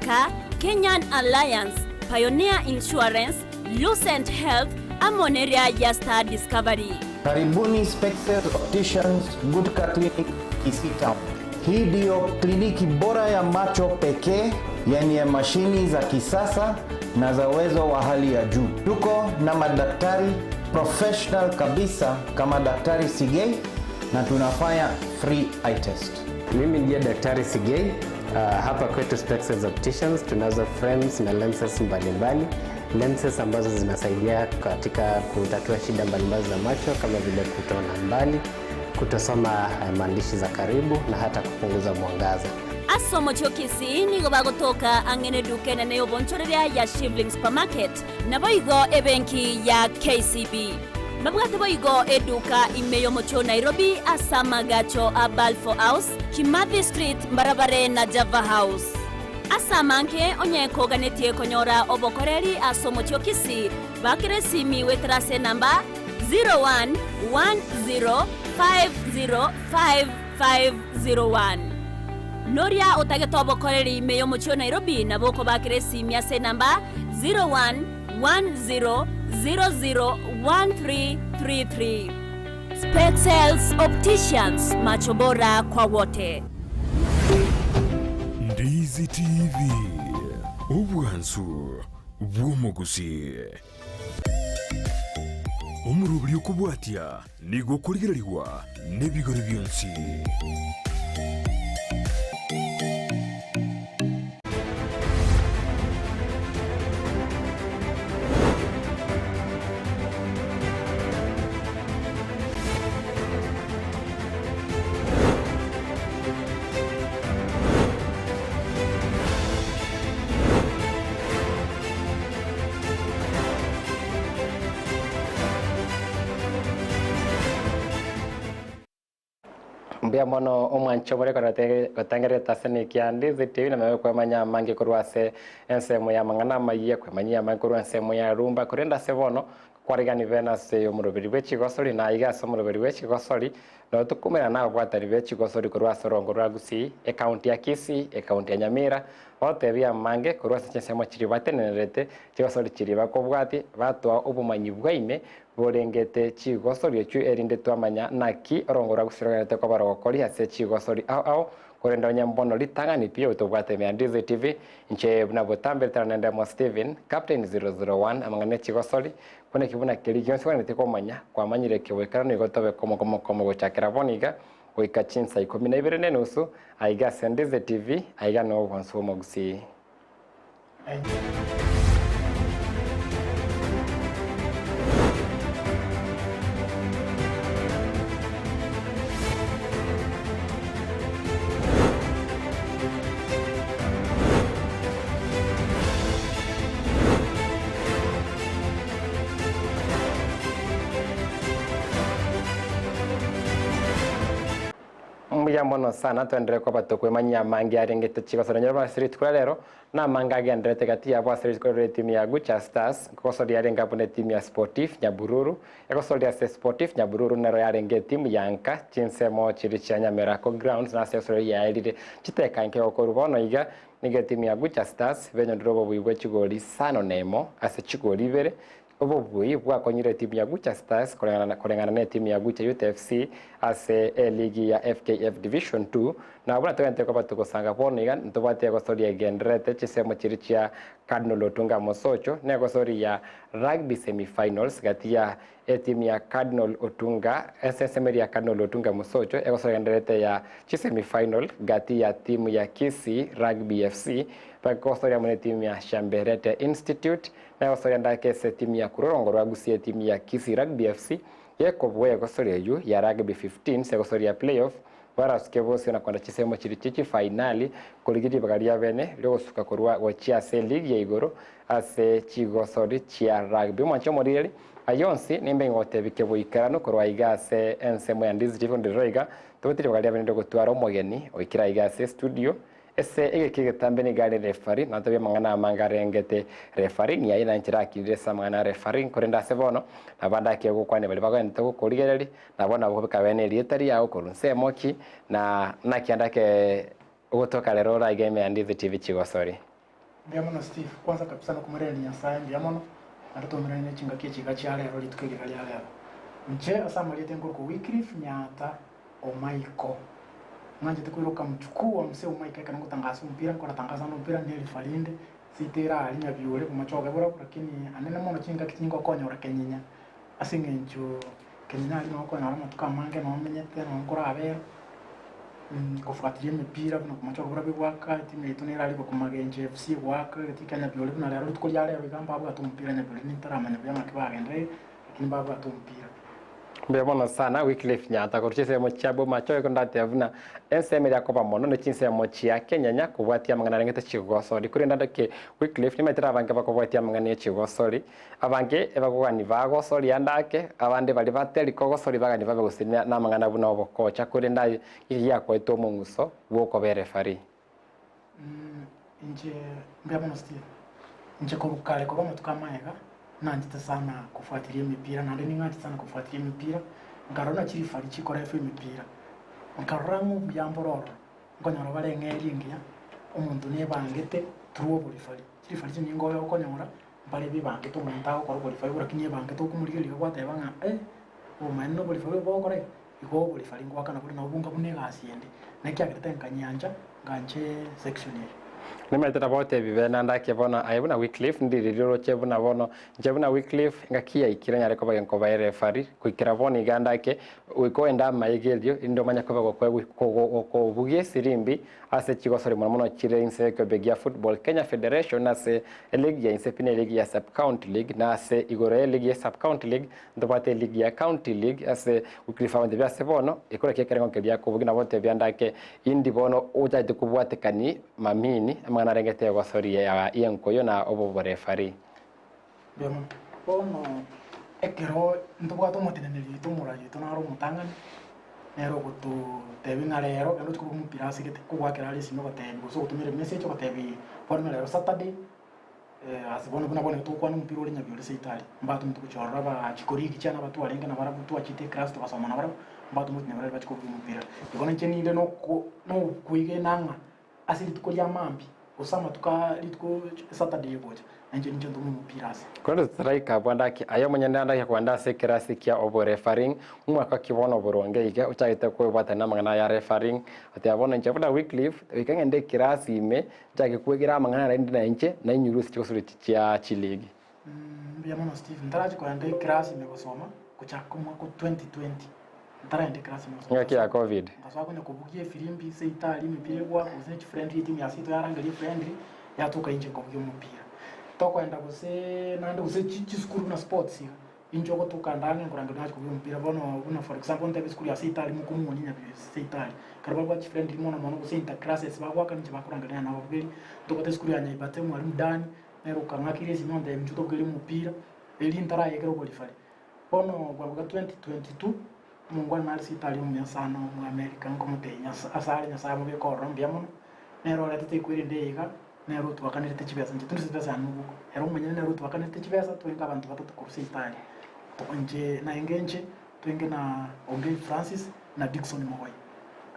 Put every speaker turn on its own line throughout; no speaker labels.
Car, Kenyan Alliance, Pioneer Insurance, Lucent Health, amo neria ya Star Discovery.
Karibuni Spexels Opticians Gutka Clinic Kisii Town. Hii ndiyo kliniki bora ya macho pekee yenye mashini za kisasa na za uwezo wa hali ya juu. Tuko na madaktari professional kabisa kama Daktari Sigei na tunafanya free eye test.
Mimi ndiye Daktari Sigei. Hapa kwetu Spexels Opticians tunazo frames na lenses mbalimbali, lenses ambazo zinasaidia katika kutatua shida mbalimbali za macho kama vile kutoona mbali, kutosoma maandishi za karibu na hata kupunguza mwangaza.
Ase omochie o Kisii nigo bagotoka ang'e neduka enene y'obonchoreria ya Shivling Supermarket, naboigo ebenki ya KCB. Mbabwate boigo eduka ime y'omochie o Nairobi ase amagacho a Balfour House, Kimathi Street mbarabare na Java House. Ase amange onye koganetie konyora obokoreri ase omochie o Kisii, bakera esimi goetera ase enamba 0110505501. Noria otagete obokoreri ime y'omochie o Nairobi nabo okobakera esimi ase enamba 0110001333. Spexels Opticians, macho bora kwa wote.
Ndizi TV, obwansu bw'omogusii. Omoroberi okobwatia nigo okorigererigwa nebigori bionsi.
Mbuya mono omwancho obore gotengererete ase nekia Ndizi TV na nawe kwemanya amange korwa ase ensemo ya amang'ana amayia kwemanyia amange korwa ensemo ya rumba korende ase bono kwarigani bene ase omoroberi bwe chigosori na aiga ase omoroberi bwe chigosori nabo tokoumera na ababwatani be chigosori korwa ase orongo rwa Gusii, ekaunti ya Kisii, ekaunti ya Nyamira, Bagoteebia amange korwa ase chinsemo chiria batenenerete chigosori chiria bakobwatia, batoa obomanyi bwa ime borengete chigosori echio erinde twamanya naki orongo rwa Gusii rogendererete koba rogokori ase chigosori ao ao, korende onye mbono ritang'ani pi tobwate ime ya Ndizi TV, inche buna botambe ritang'ani naende mo Steven, Captain 001, amang'ana e chigosori, buna eki buna keria gionsi kwanete komanya, kwamanyire keboikeranu igo tobe komo komo komo gochakera bono iga Goika chinsa ikomi na ibere nenusu, aiga ase Ndizi TV, aiga nobwansu bw'omogusii. Mbuya mono sana twenderere koba tokwemanyia amange arengete chigosori nyoro ase rituko ria rero na amange agendererete gati yabo ase rituko ria etimu ya Gucha Stars nkogosoria yarenge abwo na etimu ya Sportif Nyabururu egosoria ase Sportif Nyabururu nero yarenge etimu ya nka chinsemo chiria chia Nyamerako Grounds na ase egosoria yaerire chiteka inke gokorwa bono iga nigo etimu ya Gucha Stars benyonire obobui bwe chigori isano na emo ase chigori ibere Obobui bwakonyire etimu ya Gucha Stars koreng'ana netimu ya Gucha Youth FC ase eligi ya FKF Division 2 na buna togente koba togosanga bono iga ntobwate egosoria egendererete chisemo chiria chia Cardinal Otunga Mosocho na egosori ya Rugby Semi-Finals gati ya etimu ya Cardinal Otunga ase ensemo eria ya Cardinal Otunga Mosocho egosori egendererete ya chisemi-final gati ya timu ya Kisii Rugby FC bagosoria amo netimu ya Shamberete Institute Na egosoria ndake ase etimu ya Kurorongo rwa Gusii etimu ya Kisii Rugby FC gekobua egosoria eyio ya Rugby 15 egosoria ya play-off barasuke bosio na konda chisemo chiria chie chifainali korigia ribaga ria bene riogosuka korwa gochia ase eligi ya igoro ase chigosori chia rugby. Omwancha omoriri ayio onsi nimbe ingotebia keboikeranu korwa aiga ase ensemo ya Ndizi TV onde rero iga tobwate ribaga ria bene riogotwara omogeni oikire aiga ase estudio Ase egeka egetambe nigo are refari, natebie amang'ana amange arengete refari, niaye na inche rakinire ase amang'ana a refari, korende ase bono nabo ndakire gokwania baria bagwenerete gokorigereria, nabo nabo kobeka bene erieta riao korwa nsemo ki, na naki andake gotoka rero ore aiga ime ya Ndizi TV chigosori.
Mbuya mono Steve, kwanza kabisa nokomoiraneria Nyasae mbuya mono, naende twaumerane ne chingaki echi iga chia rero rituko eri iga ria rero. Inche ase amarieta nkorokwa Wycliffe Nyaata Omaiko. Ng'anchete koiroka mchukuu wa mzee Omaiko ekero ngotangasa omopira, nkoratangasa ande omopira ne referee inde, seito ere aria Nyabiore bomachoge borobwo, lakini anene mono chingaki chingokonyora Kenyenya ase eng'encho Kenyenya aria noo okonyora amatuko amange noo menyete noo nkorabera, kofuatilia emepira buna komocha oborobia goaka, etimu yaito nere aria korwa Magenche FC egoaka, egetii kia Nyabiore buna rero rituko ria rero iga mbabwate omopira Nyabiore nintaramanya buya ng'aki bagenderire, lakini mbabwate omopira.
Mbuya mono sana Wycliffe Nyaata korwa chinsemo chia Bomachoge ekero ndateba buna ensemo eria akoba mono ne chinsemo chia Kenyanya kobwatia amang'ana arengete chigosori. Korende ande ki Wycliffe nimaetire abange bakobwatia amang'ana ye chigosori Abange ebagogani bagosoria ande ake, abande baria batari kogosoria bagani babe gose namang'ana buna obokocha, korende aye giki giakoete omong'uso bw'okoba erefari.
Inche mbuya mono Steve. Inche korwa kare korwa amatuko amaega nanchete sana kofuatilia emepira naende ning'anchete sana kofuatilia emepira, nkarora buna chirifari chikorefa emepira, nkarora ng'a obuya mbore ororo, nkonyora bare eng'eria engiya, omonto nebangete through oborifari. Chirifari chinyinge oyo okonyora. Mbare bebangete omonto agokora oborifari lakini ebangete okomorigereria iga gwateba ng'a eh, obomaene na oborifari obo bogokora iga, igo oborifari ngoakana bore nabo bonga buna egasi ende. Na ekiagerete nkanyiancha, nganche section eye.
Nimaete nabo otebi bene ande ake bono aye buna Wycliffe ndiririe oroche buna bono inche buna Wycliffe engaki yaikire nyare koba genkoba erefari goikera bono iga ande ake goika oende amaiga erio rinde omanye koba gokobugia esirimbi Ase chigosori mono mono chire inse y'ekeombe gia Football Kenya Federation ase eligi ya inse pi na eligi ya Sub-County League na ase igoro y'eligi ya Sub-County League ntobwate eligi ya County League ase Wycliffe abanto ase bono ekero kia ekerengo keria kobugia nabo ntebia ndake indi bono ochagete kobwatekani mamini amang'ana arengete egosori ya y'enkoyo na oboborefari.
Mbuya mono. Bono ekero ntobwate omoteneneri oito omorai oito naro omotang'ani, nere ogototebia ng'a rero genda ochie kobuga omopira ase gete, kogoakera are esimi ogotebi gose ogotomera emessage ogotebi bono ng'a rero Saturday, ase bono buna bono togokwana omopira ore Nyabiore seito aria, mbatomete gochia ororo aba chikorigi chiane aba twarenge nabarabwo twachete eclass togasoma nabarabwo, mbatomete Nyabiore bachie kobuga omopira. Igo nainche ninde noko nokoigena ng'a Ase rituko ria mambia, gose amatuko a rituko Saturday egocha, na inche ninche ntome omopira ase.
Korende totaraika abwo andake, aye omonyene andake kogenda ase ekerasi kia oborefaring, omwaka ki bono oboronge iga ochagete kwebwatania namang'ana aya refaring, oteba bono inche buna Wycliffe, goika ng'ende ekerasi ime, nchake kwegera amang'ana aria rende nainche nainyurwe ase chigosori echi chia chiligi.
Mbuya mono Steve, ntarachi kogenda ekerasi ime gosoma, gochaka omwaka o 2020. Ntaragenda ekerasi ime gosoma.
Engaki ya Covid.
Nkasoa konya kobugia efirimbi ase eitari, emepira egwaka gose ne chifriendly etimu ya seito yarangeria efriendly, yatoka inche nkobugia omopira. Tokoenda gose naende gose chi chisukuru buna sports iga, inche ogotoka ande ang'e nkorangeria nachi kobugia omopira bono buna for example ntebe esukuru ya seito aria mokomuoni Nyabihu seito aria. Ekero babwate chifriendly mono mono gose inter classes bagoaka ninche bakorangeria nanye nababugeria. Ntobwate esukuru ya Nyaibate omwalimu Dan, nere okang'akera esimi ontebia inchuo tobugerie omopira, erio ntarayekera oborifari. Bono bwango bwa 2022, omongwana nare sitari omuya sana Omoamerika nkomotebia Nyasae ase are Nyasae amobeke ororo mbuya mono, nere oretete ekwerende eye iga, nere otwakanerete chibesa inche tindi chibesa yane mobuko, ere omonyene nere otwakanerete chibesa twenge abanto batato korwa sitari, inche naende inche twenge na Ongei Francis na Dickson Mogoi.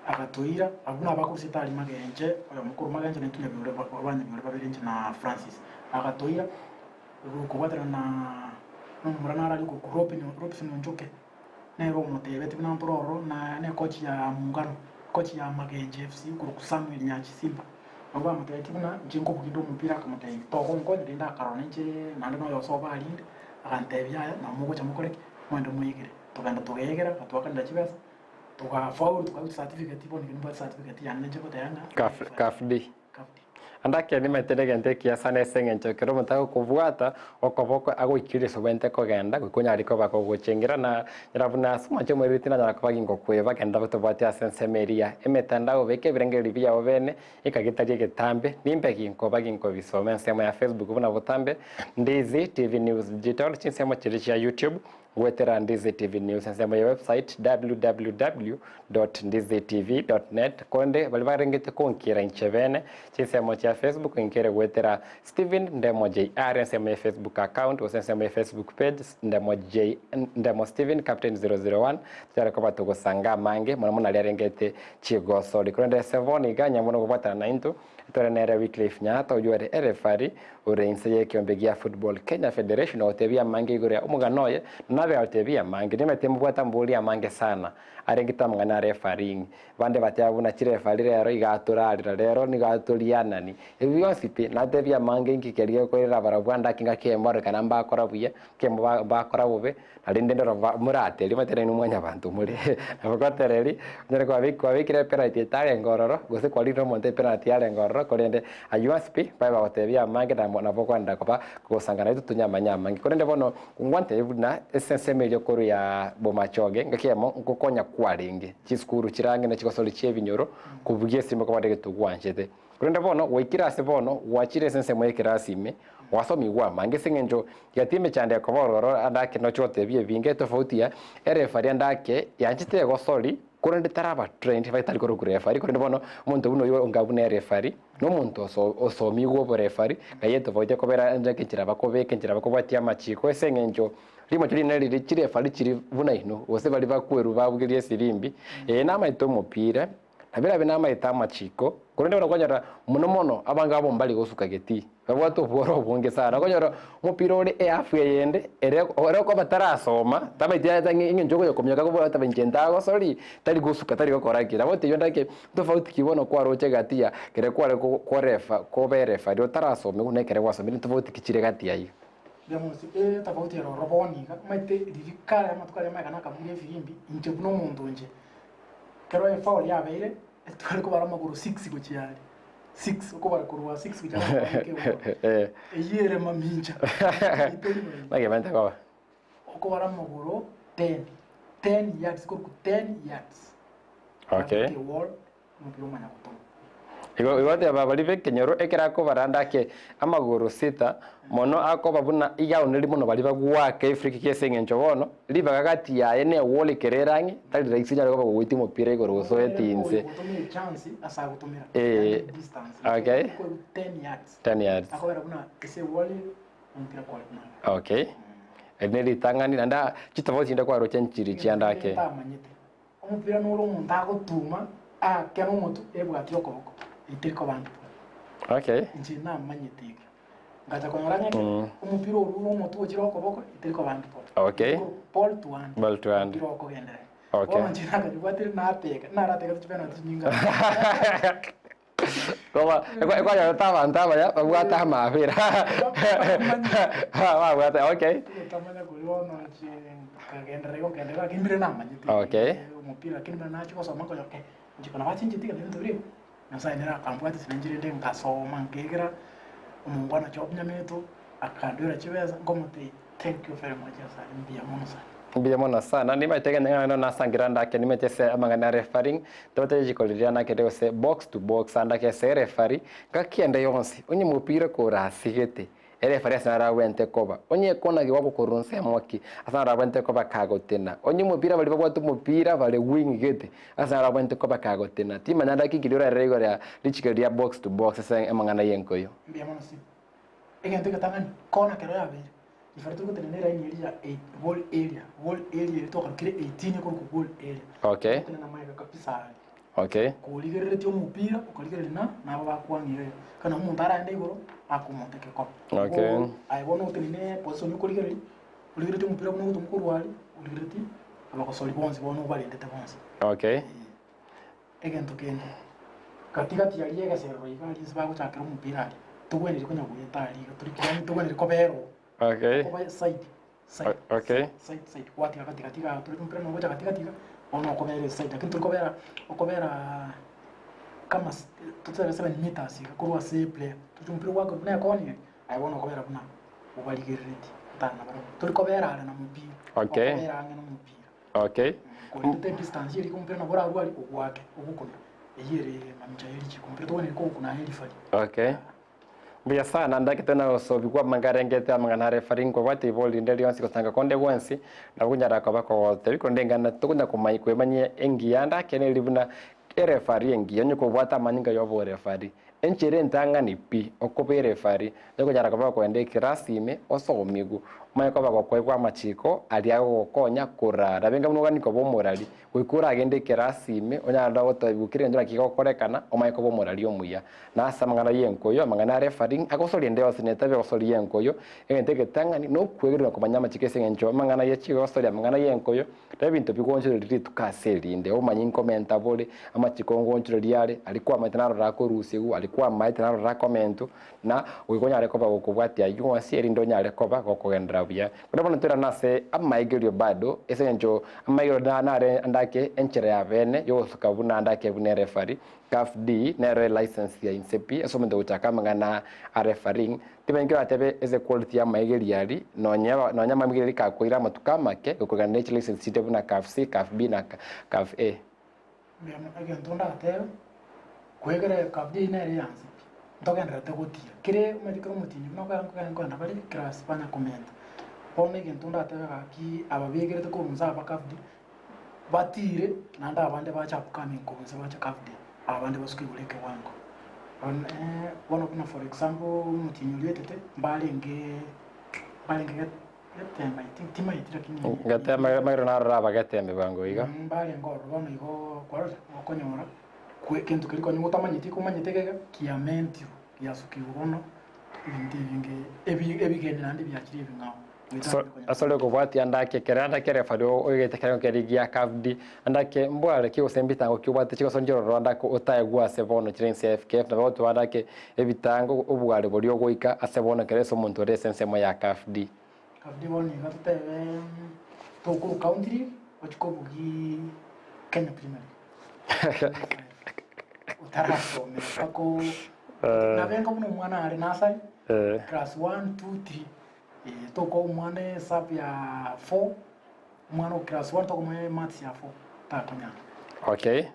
Agatoira, abwo nabakorwa sitari magenche, oyomo korwa magenche naintwe Nyabiore abanyabiore babere inche na Francis. Agatoira. Gokobwaterana na nomomura naro aria okorokwa Robin, Robson Onchoke, nere omotebetie buna ntore ororo, na ne coach ya Muungano, coach ya Magenche FC okorokwa Samuel Nyachi Simba. Nabo bamotebetie buna inche nkobugia inde omopira akamotebia togonkonya rende akarora nainche naende noyo osoba arinde, agantebia yaya nabo mogocha mokore ki? Moende moegere. Tokagenda tokaegera, batwakanera chibesa, togafaulu tokaegwa chicertificate bono ekero nimbwate certificate yane nainche ngoteba ng'a
Caf, Caf D.
Caf D.
Ande akeene nimaete negento ekiya sana ase engencho ekero omonto agokobwata okoboko agoikirie risobo kogenda goika onyare koba kogochengera na nyora buna ase omwancho omoiriri tinanyara koba gingokweba genda tobwate ase ensemo eria emetandao beka ebirengererio biao bene eka getari egetambe nimbe ginkoba ginkobisoma ensemo ya Facebook buna botambe Ndizi TV News Digital chinsemo chiria chia YouTube Goetera Ndizi TV News ensemo ya website www dot ndizitv dot net Korende baria barengete konkera inche bene chinsemo chia Facebook nkere goetera Stephen Ndemo JR ensemo ya Facebook account gose ensemo ya Facebook page Ndemo J Ndemo Stephen Captain 001 tochare koba togosanga amange mono mono aria arengete chigosori. Korende ase bono iga nyamono kobwatana naintwe. Tore nere Wycliffe Nyaata oyio ore erefari ore inse y'ekeombe gia Football Kenya Federation ogotebia amange igoro ya omogano oye na nabe agotebia amange. Nimanyete mobwate amabori amange sana arengete amang'ana a refereeing. Bande bateba buna chirefari rero iga atorarera rero nigo atorianani. Ebi bionsi pi natebie amange inki keria gekoirera barabwo ande ake ngaki eyemo barorekana mbakora buya, kemo mbakora bobe. Na rende ndoro moraterie omanyete nainwe mwanyabanto more, nabo gotereri, onyare kwabekire epenalty etarenge ororo, gose kwarire omonto epenalty yarenge ororo, korende ayio onsi pi, babe bagotebia amange na nabo okogenda koba kogosanga naintwe tonyamanye amange. Korende bono, ngwantebie buna ase ensemo eria korwa ya Bomachoge, ngaki eyemo ngokonya kwarenge chisukuru chire ang'e na chigosori chia ebinyoro, kobugia esimo kobare egento gwanchete. Korende bono gwaikire ase bono, gwachire ase ensemo y'ekerasi ime, gwasomigwa amange ase eng'encho gati emechando ekoba ororo ande ake noche gotebia ebinge etofauti ya erefari ande ake yanchete egosori korende taraba trained bai tari korokwa refari korende bono omonto buna oyio onga buna erefari na omonto oso osomigwe oborefari ng'ai etofauti ekobera ande ake enchera bakobeka enchera bakobwatia amachiko ase eng'encho rimocho rinene riria chirefari chiri buna inwe gose baria bakwerwa babugeria esirimbi, eye namaete omopira. Na birabe namaete amachiko, korende bono okonyora mono mono abange abo mbari gosuka getii, babwate obworo obonge sana. Okonyora omopira ore ehafu eyende ere ere okoba tarasoma, tamaeti ata ng'a eng'encho okonya kominyoka kobua oteba inche ntagosori, tari gosuka tari gokora ki. Nabo otebia onde ake tofauti ki bono kwaroche gati ya kere kware ko korefa koba erefari otarasomigwa na ekere gwasomire ntofauti ki chire gati aywo.
Riamosi, Ee, tofauti ere ororo bono iga, omanyete riria kare amatuko aria amaega nakabugire efirimbi, inche buna omonto inche. Ekero efoul yabeire, tware kobara amagoro six gochia aria, six, okobara korwa six gochia aria goika egoal. Eyio ere mamincha.
Naki ebente koba?
Okobara amagoro ten, ten yards, korwa ten yards.
Okay.
Goika ewall, omopira omanya gotoma.
Igo igo oteba baria b'ekenyoro ekero akobara ande ake amagoro sita, mono akoba buna iga aoneri mono baria bagoaka efree kick ase eng'encho bono, ribaga gati yaye na ewall ekero ere ang'e, tari rahisi onyare koba kogoitia omopira igoro gose oetie inse.
Ogotomia echance ase agotomera,
Eh,
yaani distance,
okay.
Okoigwa 10 yards.
10 yards.
Akobera buna ase ewall ere, omopira kware buna iga.
Okay. Eri ne ritang'ani naende chitofauti chinde kwaroche nchiri chiande ake.
Ntamanyete. Omopira noro omonto agotuma aake nomotwe ebwati okoboko, eteri koba ndito.
Okay.
Inche namanyete ekio. Ngacha konyora ng'a ekero omopira orure omotwe ochire okoboko, eteri koba ndito.
Okay.
Ball to hand.
Ball to hand.
Omopira okogenderera.
Okay.
Bono inche nakanyebwatire nateka, narateka chipenalty chinyinge.
Koba ekwanyorete abanto abaya babwate amabera babwate okay.
Otamanya koria bono inche nkagenderera igo nkagenderera lakini mbire namanyete
Okay.
omopira lakini buna nachia gosoma nkonya eh inche kona bachencheti iga na ebinto biria igo, Nyasaye nere akambwatia ase nenchera ende ngasoma nkegera omongwana Job Nyameto akandwera chibesa nkomotebia thank you very much Nyasaye mbuya mono sana.
Mbuya mono sana, nimanyete kenya ng'a naro nasangire ande ake nimanyete ase amang'ana ya refereeing, tobwate richiko riria nakende gose box to box ande ake ase ereferee, ngaki ende yonsi, onye mopira korasigete, ereferee ase naro abwenerete koba, onye ekona gegoakwa korwa nsemo ki, ase naro abwenerete koba kagotena, onye omopira baria babwate omopira bare wing gete, ase naro abwenerete koba kagotena, timanya ande ake ki riria orarere igoro ya richiko riria box to box ase amang'ana ya enkoyo.
Mbuya mono Steve. Egento egetang'ani, kona kero yabeire, Ribaga tori gotenena eraini eria ya eight goal area, goal area eria twakarokire 18 ekorokwa goal area.
Okay.
Gotenena magega kabisa aria.
Okay.
Korigereretie omopira, okarigereria na nabo bakwang'ira iga. Ekero nabo omonto araende igoro, akomonta ekekoba.
Okay.
Igo aye bono otenene position okorigereria, origereretie omopira buna ogotomwa korwa aria, origereretie abagosori bonsi bono obarendete bonsi.
Okay.
Egento kende, gati gati aria egeserero iga aria inse bagochakera omopira aria, togwenereti konya goeta aria iga tori yaani togwenereti kobera oo.
Okay.
Okoba side, side,
Okay.
side, side, gwatiga gati gati igaa tori omopira nogocha gati gati iga, bono okobera eside, lakini tori kobera okobera kama totebe 7 meters iga korwa ase eplayer, toche omopira gwakwa buna ekona eria, aye bono okobera buna obarigereretie, otare nabarabwo. Tori kobera are na mopira,
Okay.
okobera ang'e na omopira.
Okay.
Korende distance eria kompira nabo orarwe aria ogwake ogokuna eyio ere mamincha ye richiko mpira togwenereti kogokuna aye rifari.
Okay. Mbuya sana ndakete na gosobigwa amang'ana arengete amang'ana a referee nkobwate ibori rinde rionsi gosanga konde gwensi nabo konyara koba kogotebi korende eng'ana tokonya komanya kwemanyia engiya ndake neri buna ereferee engiya onye kobwate amanyinga ya oboreferee. Enchera entang'ani pi, okoba erefari, tokonyara koba okoenda ekerasi ime osomigwe, omanye koba gokoegwa amachiko aria agogokonya korara. Nabo enga buna ogani koba omorari, goika oragende ekerasi ime onyare gotebigwa kera egento naki gegokorekana omanye koba omorari omuya. Na ase amang'ana y'enkoyo, amang'ana a refereeing, agosoria ende yonsi na etabi egosoria y'enkoyo, egento egetang'ani nokwegerwa na komanya amachiko ase eng'encho amang'ana ye chigosoria amang'ana y'enkoyo, na ebinto bigonchoreria rituko ase erinde. Obomanyi nkomenta bore, amachiko ngonchoreria are, aria kwamaete naroro akorusigwa, aria kwamaete naroro akomentwa, na goika onyare koba gokobwatia ayio onsi erinde onyare koba gokogenderera buya. Korende bono toirane ase amaigerio bado, ase eng'encho amaigerio nare ande ake enchera ya bene yogosuka buna ande ake buna erefari, Caf D nero elicense ya inse pi ase omonto ogochaka amang'ana a refereeing, tibanyi koratebe ase quality ya amaigerio aria, nonye nonye amaigerio aria kakoira amatuko amake gokorokana ne chilicense chinde buna Caf C, Caf B na Caf A.
Mbuya mono egento ndatebe, kwegera Caf D nere eyanse pi, ntogendererete gotira. Kere omanyete kere omotienyi buna okogenda nkogenda nkogenda bare class banya komenta. Bono egento ndatebe gaki aba begerete korwa inse aba Caf D, Batiire, naende abande bache upcoming korwa inse bache Cafd, abande basuke igoro ekewango. Bono bono buna for example omotienyi oria oetete mbarenge mbarenge Getembe I think timaeti lakini
Getembe magero narora aba Getembe bwango iga.
Mbarenge ororo bono igo kwarora okonyora kwe kento keria konya otamanyeti komanyete iga iga kiamentirwe giasukigwe bono ebinto ebinge ebi ebigeni naende biachire ebing'ao.
Asore okobwatia ndake kera ndake referee oigete ekerengo keria gia CAFD ndake mbware ki gose mbitango ki obwate chigoso nchiroro ndake otaegwe ase bono chire inse ya FKF nabo ogoteba ndake ebitango obware boria ogoika ase bono ekero ase omonto ore ase ensemo ya CAFD.
CAFD bono iga totebe tokorwa county league gochia kobugia Kenya Premier League otarasomera mpaka nabenga buna omwana are nursery class one, two, three. Tokoa omwana esabu ya four, omwana o class one tokomoa emaths ya four, takonyara.
Okay.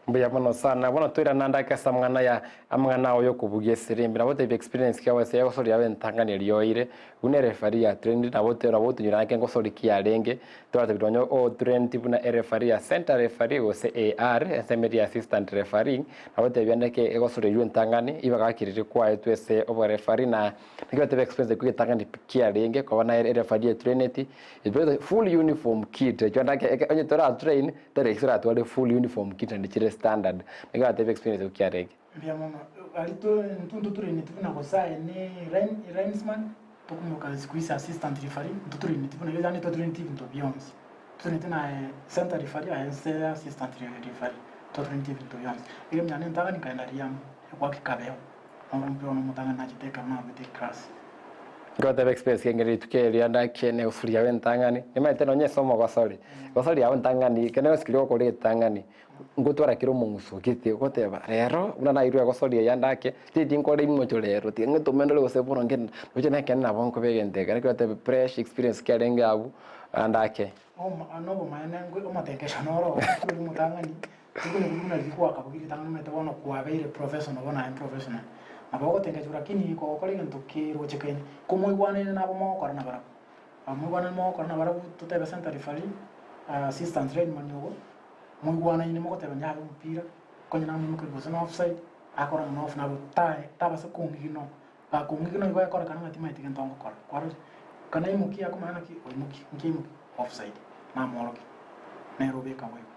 Mbuya mono sana. Bono toirana ande ake ase amang'ana ya amang'ana ao yokobugia esirimbi. Nabo otebi experience ki ase egosoria yabe entang'ani eria oire. Buna ereferee ya trained nabo ote nabo otonyora ake ngosori ki yarenge. Toratebi nonye o trained buna ereferee ya center referee gose AR ensemo eria ya assistant referee. Nabo otebi ande ake egosoria eywo entang'ani ibaga riria kwaetwe ase oboreferee na Naki bateba experience ekwo getang'ani pi kiarenge koba naye ereferee etraineti, ebete full uniform kit ekio ndake eke onye tora train tari rahisi oratware full uniform kit naende chire standard. Naki bateba experience ekio kiarenge.
Mbuya mono. Aria to intwe ntotraineti buna gose aye ne line linesman, tokomoka siku hizi assistant referee, ntotraineti buna yaani totraineti ebinto bionsi. Totraineti naye center referee aye nse assistant referee, totraineti ebinto bionsi. Egame yane entang'ani nkaenda riamu, ekwaki kabeo. Omomura one omotang'ani nachete ekero naruete eclass.
Ngoteba experience kengere rituko erio ndake ne gosori yago entang'ani, nimanyete nonye ase omogosori, gosori yago entang'ani ekero nagosikirie gokora etang'ani, ngotwara kera omong'uso gete ogoteba rero buna nairwe egosori eye ndake, tindi nkore imocho rero tiga ng'etome ndore gose bono ngende roche nekeene nabo nkoba egento eke, naki ogoteba pressure experience ki arenge abwo ndake.
Oma nobomaene ngwe omotengesho noro oo, tori omotang'ani. Rikoni buna riria gwakabugirie ritang'ani omanyete bono kwabeire professional bono aye professional. Nabo ogotengechwa lakini kogokora egento kerochekaine, komoigwanaine nabo mogokora nabarabwo. Aba moigwanaine mogokora nabarabwo totebe center referee, assistant lineman ogo, moigwanaine mogoteba nyabe omopira, konya namoimokeria gose na offside, akora ng'a na off nabo tae tabasa kong'igino, gakong'igino igo ekorekana ng'a timaeti gento ngokora, kwarorire? Kanaimokia akomanya naki oimokia, nki aimokia? Offside, namworokia, nere obeka boigo.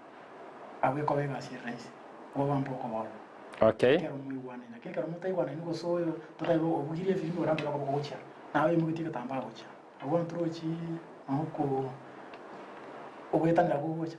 Abwo ekoba egasi ere rahisi, obabambe okoba ororo.
Okay.
Ekero moigwanaine, lakini ekero motaigwanaini gose oyo totaibe obugirie efirimbi ore ambere okoba ogochia, naye oimogetie egetambaa agochia. Abwo bono torochi noko ogoetanera gogocha,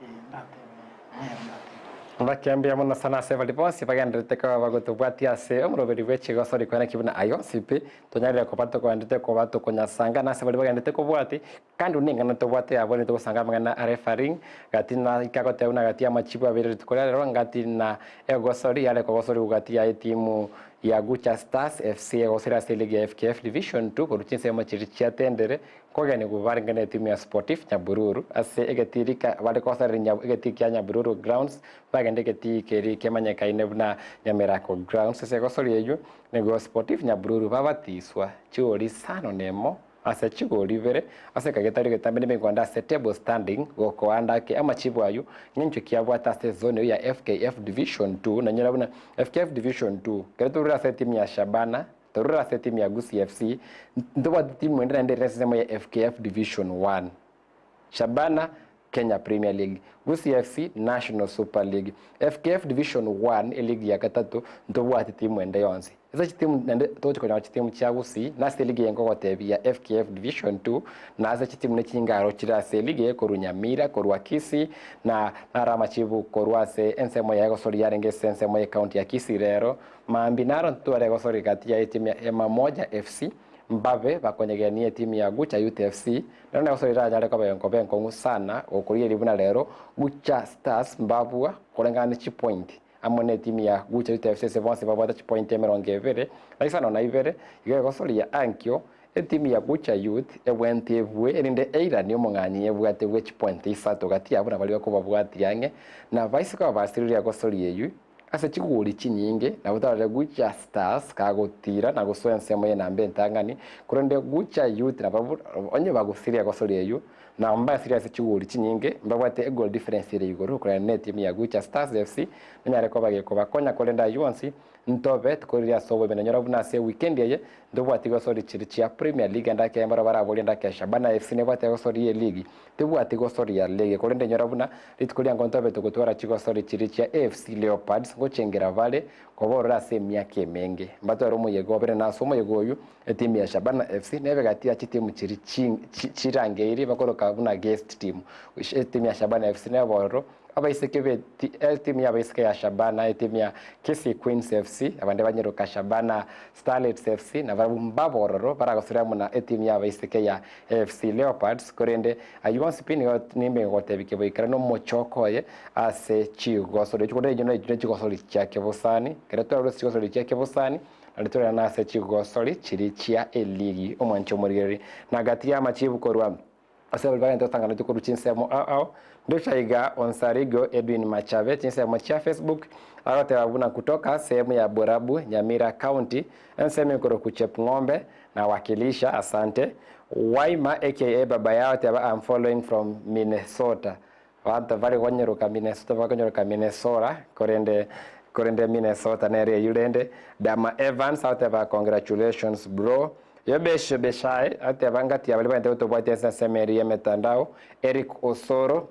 eh ndatebe nero ndatebe.
Mbake mbuya mono sana ase baria bonsi bagendererete koba bagotobwatia ase omoroberi bwe chigosori kweneki buna aye onsi pi, tonyarire koba tokoendete koba tokonyasanga na ase baria bagendererete kobwati, Kandi buna eng'ana tobwate abwo nigo togosanga amang'ana a refereeing, gati na ika goteba buna gati y'amachibu abere rituko ria rero ngati na egosori yare kogosorigwa gati ya etimu ya Gucha Stars FC egosori ase eligi ya FKF Division 2 korwa chinsemo chiria chiatendere kogenigwa barenge na etimu ya Sportif Nyabururu ase egetii rika bare kogosorera Nya egetii kia Nyabururu Grounds bagende egetii keria kemanyekaine buna Nyamerako Grounds ase egosori eywo nigo Sportif Nyabururu babatiswa chigori isano nemo. Ase chigori ibere, ase ekagetari getambe nemegondo ase table standing gokoanda ake amachibu ayio ng'encho ki abwate ase zone eyio ya FKF Division 2 nanyora buna FKF Division 2 kero torure ase etimu ya Shabana torure ase etimu ya Gusii FC ntobwate timu ende naende ere ase ensemo ya FKF Division 1 Shabana Kenya Premier League, Gusii FC National Super League, FKF Division 1 eligi ya gatato ntobwati timu ende yonsi. Ase chitimu naende togochi konyora chitimu chia Gusii na ase eligi eye nkogotebia ya FKF Division 2 na ase chitimu ne chingaro chire ase eligi eye korwa Nyamira, korwa Kisii na naro amachibu korwa ase ensemo ya egosori yarenge ase ensemo ye county ya Kisii rero mambia naro ntware egosori gati ya etimu ya Ema Moja FC Mbabe bakonyegenia etimu ya Gucha Youth FC, nero negoso riranyare koba enkoba enkong'u sana gokorigereria buna rero Gucha Stars mbabua koreng'ana ne chipointi amo ne etimu ya Gucha Youth FC ase bonsi babwate chipointi emerongo ebere na isano na ibere. Igo egosoria ankio etimu ya Gucha Youth ebwente ebue erinde eiranie omong'anyi ebwate bwe chipointi isato gati yabo na baria bakobabwatia ang'e na baise koba basiririe egosoria eyio. Ase chiguri chinyinge nabo torore Gucha Stars kagotira na gosoa ensemo y'enamba entang'ani, korende Gucha Youth nababwo onye bagosiria gosoria eyio, nabo mbasirie ase chiguri chinyinge, mbabwate egoal difference ere igoro korende netimu ya Gucha Stars FC nonyare koba gekobakonya korende ayio onsi ntobe tikoriria ase obobe nonyora buna ase ewikendi eye ntobwati gosori chiri chia Premier League ande ake mbaro baraborie ande ake Shabana FC nebwate gosori ye ligi Tibwati gosoria ligi, korende inyora buna rituko riango ntobete gotwara chigosori chiria chia AFC Leopards ngochengera bare koborora ase emiaka emenge. Mbatware omoyega obere na ase omoyega oyio etimu ya Shabana FC nebe gati ya chitimu chiria chirangeiri bakoroka buna guest team. Etimu ya Shabana FC nebororo Abaiseke be etimu y'abaiseke ya Shabana, etimu ya Kisii Queens FC, abande banyeroka Shabana Starlets FC, nabarabwo mbabororo baragosire amo na etimu y'abaiseke ya AFC Leopards, korende ayio onsi pi nigo nimbe ngotebia keboikera nomochoko oye ase chigosori echio, korende echio ne chigosori chia kebosani, ekero twarure ase chigosori chia kebosani, naende torerane ase chigosori chiria chia eligi, omwanchi omorigereria, na gati y'amachibu korwa Ase abwo bagente otanganeti korwa chinsemo ao ao, Nducha iga Onsarigo Edwin Machabe chinsemo chia Facebook agoteba buna kutoka sehemu ya Borabu Nyamira County ensemo ekoroku Chepng'ombe na wakilisha asante. Waima aka Baba Yao teba am following from Minnesota Abanto bare konyeroka Minnesota bakonyeroka Minnesota korende korende Minnesota nere eyio rende. Dama Evans agoteba congratulations bro. Yobesh Beshai agoteba ngati ya baria bagente gotobwatia ase ensemo eria y'emetandao. Eric Osoro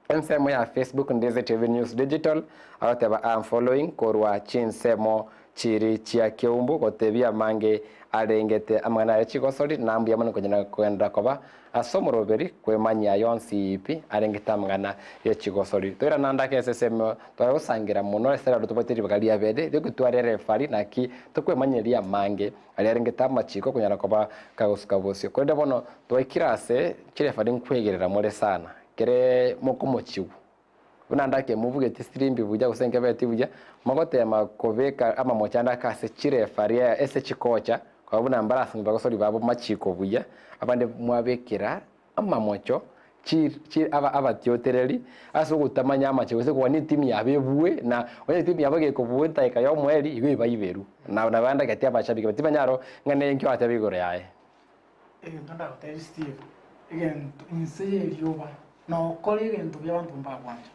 ensemo ya Facebook Ndizi TV News Digital agoteba am following korwa chinsemo chiri chia Keumbu gotebia amange arengete amang'ana aye chigosori na mbuya mono konyara kogenderera koba Ase omoroberi kwemanyia yonsi pi arengete amang'ana ye chigosori. Toirana ande ake ase esemo tware gosangira mono ase rero tobwate ribaga ria bere riogotwara erefari naki tokwemanyeria amange aria arengete amachiko konyara koba kagosuka bosio. Korende bono twaikire ase chirefari nkwegerera more sana kere mokomochigwa. Buna ande ake mobugeti sirimbi buya gose nkebeti buya, mogotema kobeka amamocho ande ake ase chirefari ase chikocha, koba buna mbarasome bagosori babo machiko buya, abande mwabekera amamocho chi chi aba abatiotereri ase ogotamanya amachiko gose kogania etimu yabo ebue na onye etimu yabo gekobua edaika ya omoerio igo ebaiberwe. Na nabande gati abashabiki baria tibanyara ng'a nenki oratebe igoro yaye.
Egento ndagotebie Steve, egento inse y'erioba, nokore egento buya abanto mbagwancha,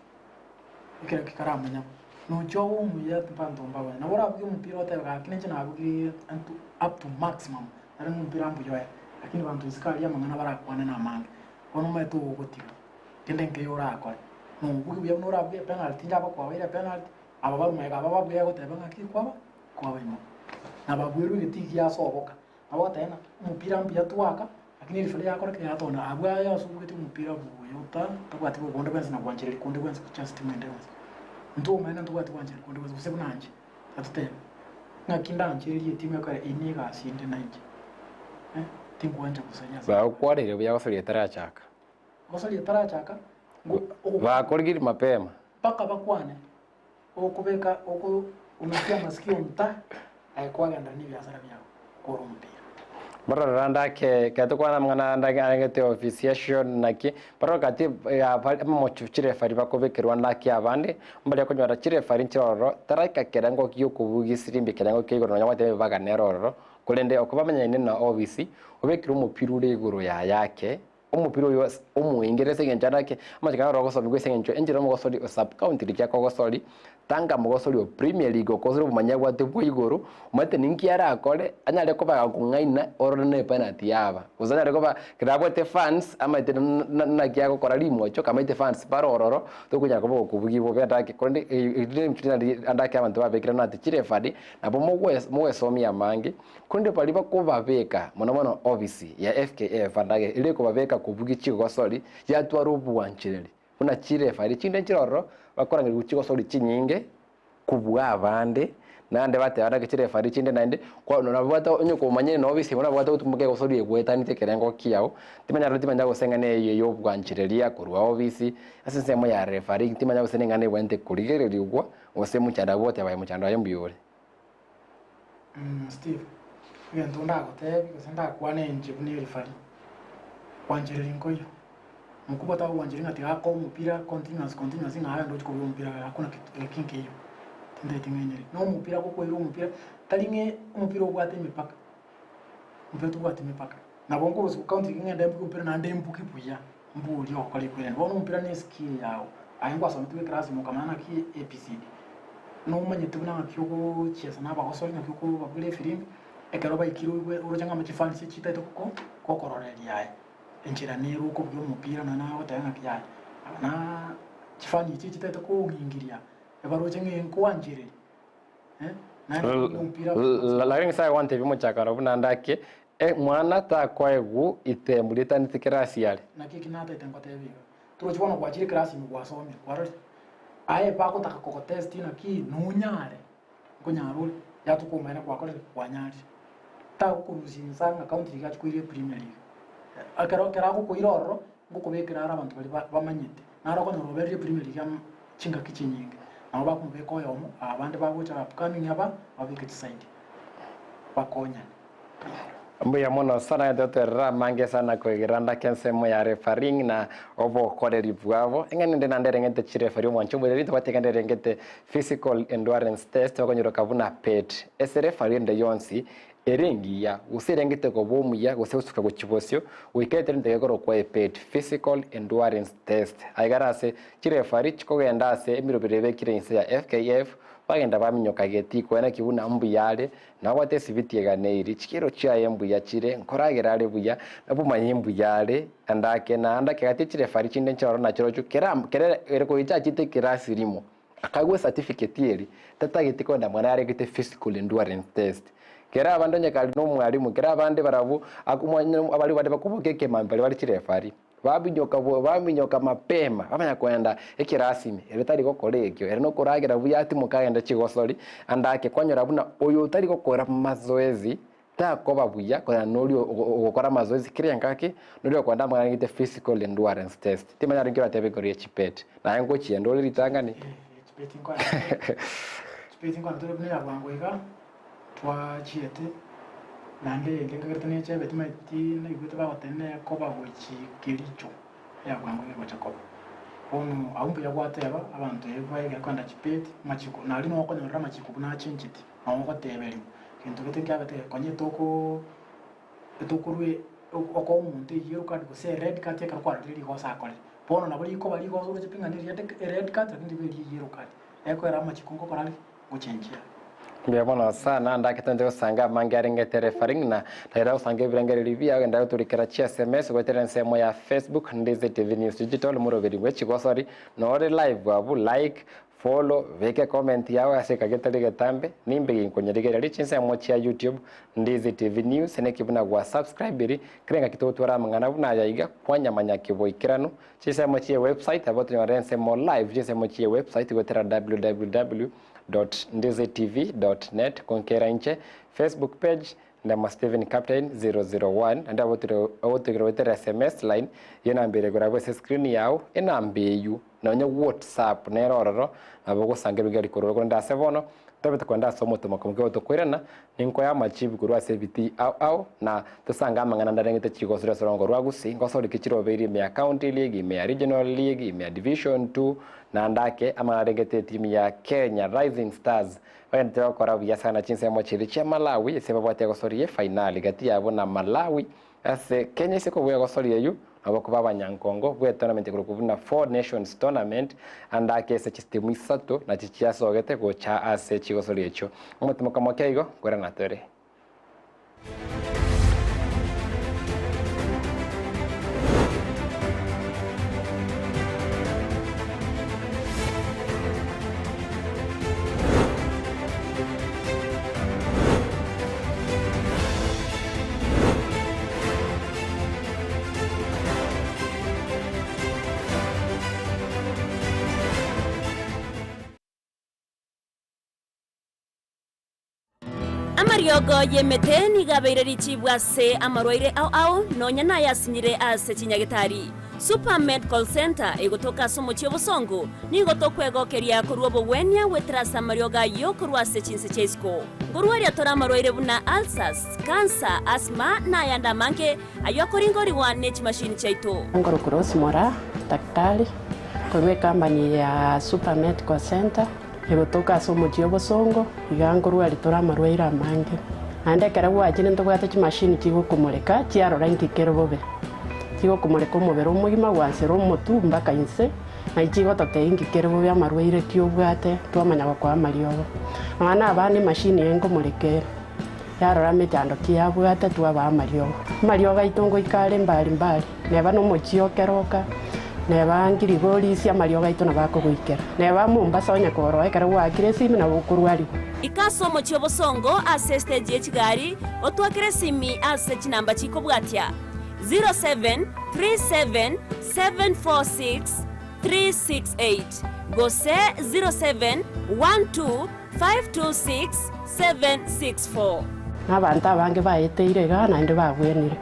ekero kikaramanya bo. Nochia obe omuya abanto mbagwancha. Nabo orabugie omopira otebe gaki ninche nabugirie anto up to maximum, nare ng'a omopira mbuya oye, lakini banto isiko aria amang'ana barakwane namange. Bono omanyete ogogotiga, kende nkeiyo orakore. Nobugie buya buna orabugie epenalty, inche abakwabaire epenalty, aba barwa magega aba babuya egoteba ng'aki kwaba, kwabaimoka. Nababwerwe egetii giasoboka. Nabo ogoteba ng'a omopira mbuya twaka, lakini erifari yakora ki yatona abwo aye ase obugete omopira buya ota tabwati bobe bonde bwensi na gwanchereria konde gwensi gochia ase timu ende yonsi. Intwe omonyene ntobwati gwanchereria konde gwensi gose buna inche, atotebe, ng'aki ndanchererie etimu ekore eye ne egasi ende nainche eh, tingwancha gosaria ase.
Bagokwaneire buya gosoria etarachaka.
Gosoria etarachaka, ngo ogo.
Bakorigirie mapema.
Mpaka bakwane. Okobeka oko unatia amasikio nta aye kwagenderera nebiasara biao kore omopira.
Barore rende ake, ekero tokwana amang'ana ande arengete officiation naki, barore gati ya bari amamocho chirefari bakobekerwa naki abande, mbaria konyora chirefari nchire ororo, taraika kerengo giokobugia esirimbi kerengo kia igoro nonya gwateba ebibaga nere ororo. Korende okobamenyaine na obisi, obekire omopira ore igoro yaye ake, omopira oyo ase omoengere ase eng'encho arake amachiko aya orogosomigwa ase eng'encho enchera omogosori o sub county rikia akogosori, tanga mogosori o premier league okosori obomanyi abwate bwa igoro, omanyete ninki arakore anyare koba gakong'aina orore na epenalty yaba, gose anyare koba ekero abwate fans amaete naki agokora rimocho kamaete fans bare ororo, tokonyara koba okobugia bobe andake korende andake abanto babekire nati chirefari Nabo mogwesomia amange, korende baria bakobabeka, mono mono ofisi ya FKF andage eria ekobabeka kobugia chigosori, yatwara obwanchereri buna chirefari chinde nchire ororo bakorangerigwa chigosori chinyinge kobua abande, naende bateba andake chirefari chinde naende nababwate onye komanyire na ofisi emo nababwate gotumeka egosori egwetaneti ekerengo kiao, timanya timanya gose eng'ana eyio ya obwanchereria korwa ofisi ase ensemo ya referee timanya gose neng'ana ebwenerete korigererigwa. Gose mochando abwo goteba aye mochando aye mbuya ore.
Steve, egento ndagotebi gose ndakwane inche buna erifari, gwanchereria nkoiyo. Mokubwa tagogwancheria ng'a tiga akoe omopira continuous continuous ng'a aye ndochi kobua omopira hakuna kitu eki nkeiyo. Tintageti ng'enyere. Na omopira gokwaire omopira, tari ng'e omopira obwate emepaka, omopira tobwati mepaka. Nabo nkorusia county eke ng'ende mbuge omopira naende mbuge buya. Mboria ogokora ekwirani. Bono omopira ne skill yao. Aye ngwasometigwe ekerasi ime okamanya naki ABCD. Nomanyete buna ng'aki ogochiesa na abagosori ng'aki okobabura efirimbi, ekero baikire oigwe oroche ng'a chifans chitaete goko gokororeria aye. Enchera nere okobugia omopira nonya nagoteba ng'aki yaya aba na chifani echi chitaete kong'ingiria, ebaroche ng'a nkwanchereria eh, naende kobugia omopira.
Lakini Nyasae agwantebia omochakano buna ndake, Mwana takoegwa itemu ritaneti kerasi are.
Naki eki nataete ngotebe iga, torochi bono gwachire ekerasi ime gwasomire, kwarorire? Aye bagotaka kogotest naki nonyare, nkonyara ore, yatuka omaene gwakorire kwanyarire. Tagokorusia inse ng'a county league achi koira epremier league. Ekero ekero agokoira ororo, ngokobekera are abanto baria bamanyete. Naro okonyora oberire epremier league amo chingaki chinyinge. Nabo bakomobeka oyomo, abande bagocha upcoming aba, babeke chiside, bakonyane.
Mbuya mono sana toterere amange sana koigera ndake ensemo ya refereeing na obokoreri bwabo. Eng'ana ende naende ereng'ete chireferee omwancho omoreri tobwate eng'ana ereng'ete physical endurance test okonyeroka buna PET. Ase referee ende yonsi ere engiya gose ereng'ete koba omuya gose gosuka gochia bosio goika eterente gekorokwa ePET, physical endurance test. Aiga are ase chireferee chikogenda ase emeroberi ebekire inse ya FKF bagenda baminyoka getii koena ki buna mbuya are Nabwate esibiti eganeiri, chikiro chiaye mbuya chire, nkoragera are buya, na obomanyi mbuya are, andake na andake gati chirefari chinde nchiroro nachirochio kera kere ere koicha achete ekerasi rimo, akagwa ecertificate eria, tatageti kogenda mwana aregete physical endurance test. Kera abande onye kare na omwalimu, kera abande barabwo abarimu bande bakoboka ekemambia baria bare chirefari. Baminyoka bo, baminyoka mapema, bamanya koenda ekerasi ime. Ere tari gokora ekio, ere nokoragera buya atimoke agende chigosori, ande ake kwanyora buna oyo otari gokora mazoezi takoba buya koreng'ana noria ogokora amazoezi kera engaki, noria okoenda amang'ana physical endurance test. Timanya nki oratebe igoro ye chipeti, naye ngochienda ore ritang'ani.
Chipeti nkoenda chipeti nkoenda tore buna ya bwango iga. Twachiete, naende eyende nkagerete nechebe timanyeti naigwete bagoteba nekoba gochi Kericho eya bwango egocha koba. Bono abwo mbuya gwateba abanto ebi baegere kogenda chipeti amachiko nario noo okonyorera amachiko buna achencheti noo ogoteberigwa gento gete nkiabete gekonye tokoo etokorwa okoa omonto eyellow card gose ered card ekero kwarorire rigoso akorire. Bono nabo rikoba rigoso oroche pi ng'a ne ered card lakini ribe eria eyellow card ekoera amachiko nkokora are. gochenchia.
Mbuya mono sana ndakete nche gosanga amange arengete referring na taira gosanga ebirengererio biao genda goturikera chi sms goetera ensemo ya Facebook Ndizi TV News Digital moroberi bwe chigosori nore live abwo like follow beka ecomment yao ase ekagi etari getambe nimbe ginkonyerigereria chinsemo chia YouTube Ndizi TV News neki buna gwa subscribe eri kera engaki togotwara amang'ana buna aya iga kwanyamanya kiboikeranu Chinsemo chie website abo tonyore ensemo live chinsemo chie website goetera www dot ndizitv dot net konkera inche Facebook page ndemo Stephen Captain 001 naende abo otogere goetera sms line ye namba ere igoro abwo ase screen yao enamba eywo nonye whatsapp nere ororo nabo ogosanga ebigari korwa korende ase bono. Tobete kogenda ase omotomoko moke gotokoirana, ninkoe amachibu korwa ase ebitii ao ao, na tosange amang'ana ndarengete chigosori ase orongo rwa Gusii, ngosori ki chirobeiri ime ya County League, ime ya Regional League, ime ya Division Two, naende ake amang'ana arengete etimu ya Kenya Rising Stars bagenderete gokora buya sana chinsemo chiria chia Malawi ase babwate egosori ye finali gati yabo na Malawi Ase Kenya ase kobua egosori eyio, nabo koba abanyankongo bw'etournament ekorokwa buna Four Nations Tournament, ande ake ase chitimu isato nachi chiasogete gocha ase chigosori echio. Omotimoko moke igo nkorana tore.
Amariogo y'emete nigo abeire richibu ase amarwaire ao ao, nonya nayasinyire ase chinyagetari. Super Medical Centre egotoka ase omochie obosongo, nigo tokwegokeria korwa obogwenia goetera ase amariogo ayio korwa ase chinse chia isiko. Nkorwaria tore amarwaire buna ulcers, cancer, asthma na ayande amange ayio akoringorigwa ne chimashini chiaito.
Nkorokwa Rose Moraa, daktari korwa ecompany ya Super Medical Centre egotoka ase omochie obosongo, iga nkorwaria tore amarwaire amange. Naende ekero gwachire ntobwate chimashini chigokomoreka chiarora inki kere bobe. Chigokomoreka omobere omogima gwansera omotwe mpaka inse, naye chigototebia inki kere bobe amarwaire ki obwate twamanya gokoa amariogo. Nonya na abana emashini eye nkomoreka ere, yarora emechando ki yabwate twabaa amariogo. Amariogo aito ngoika are mbari mbari, neba nomochie o Keroka, neba Ngirigorisia amariogo aito nabo akogoikera. Neba Mombasa onye koroo ekero gwaakire esimi nabo okorwarigwa.
Ika ase omochie obosongo ase estage ye chigari, otwakere esimi ase chinamba chikobwatia, 0737746368 gose 0712526764.
Na abanto abange baeteire igaa naende babwenire.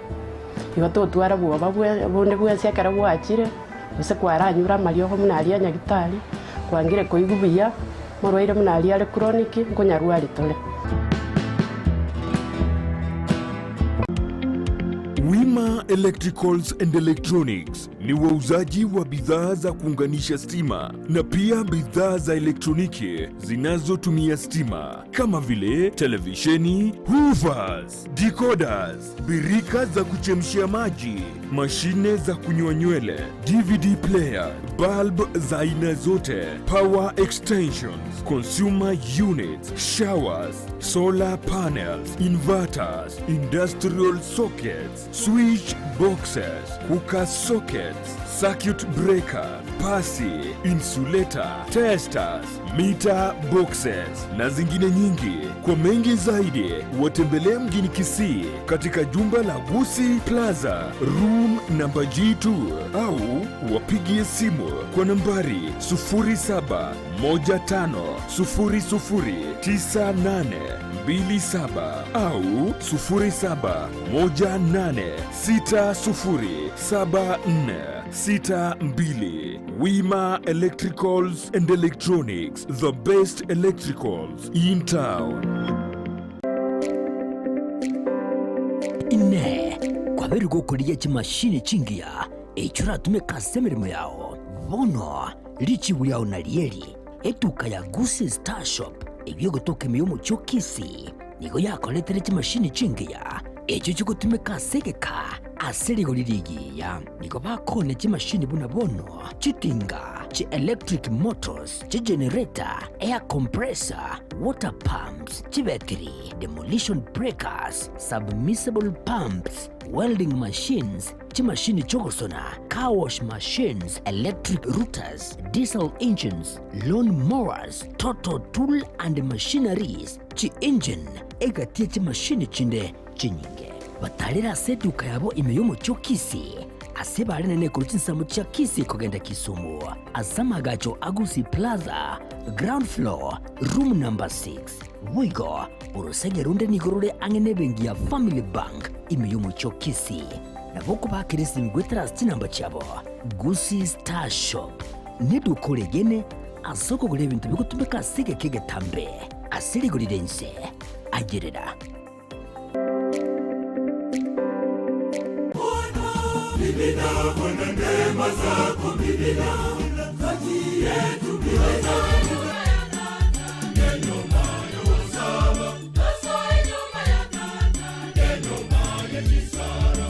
Igo totwara bwoba bonde bwensi ekero gwachire, gose kwaranyure amariogo buna aria a nyagitari, kwangire koigwa buya, morwaire buna aria are chronic, nkonyarwari tore.
Wima Electricals and Electronics ni wauzaji wa bidhaa za kuunganisha stima na pia bidhaa za elektroniki zinazotumia stima kama vile televisheni, hoovers, decoders, birika za kuchemshia maji, mashine za kunyoa nywele, DVD player, bulb za aina zote, power extensions, consumer units, showers, solar panels, inverters, industrial sockets, switch boxes, cooker sockets, circuit breaker, pasi, insulator, testers, meter boxes na zingine nyingi. Kwa mengi zaidi, watembelee mjini Kisii katika jumba la Gusii Plaza, room namba G2 au wapigie simu kwa nambari 0715009827 au 0718607462. Wima Electricals and Electronics, the best electricals in town.
Inee! Kwabeire gokorigia chimashini chingiya echio oratumeke ase emeremo yao? Bono richibu riao narieri, Etuka ya Gusii Star Shop eyio egotoka ime y'omochie o Kisii nigo yakoretire chimashini chingiya echio chigotumeka ase egeka ase rigori rigiya. Nigo bakoonia chimashini buna bono chitinga, chi electric motors, chigenerator, air compressor, water pumps, chibetiri, demolition breakers, submersible pumps, welding machines, chimashini chi'ogosona, car wash machines, electric routers, diesel engines, lawn mowers, total tool and machineries, chi-engine, egati ye chimashini chinde chinyinge. Batarire ase eduka yabo ime y'omochie o Kisii, ase bare nene korwa chinsemo chia Kisii kogenda Kisumu, ase amagacho a Gusii Plaza, ground floor, room number 6. Boigo, orosege runde nigo rore ang'e nebenki ya Family Bank ime y'omochie o Kisii. Nabo okobakera esimi goetera ase chinamba chiabo, Gusii Star Shop neduka oregene ase okogora ebinto bigotumeka ase egeka egetambe. Ase rigori ri'ense ayerera.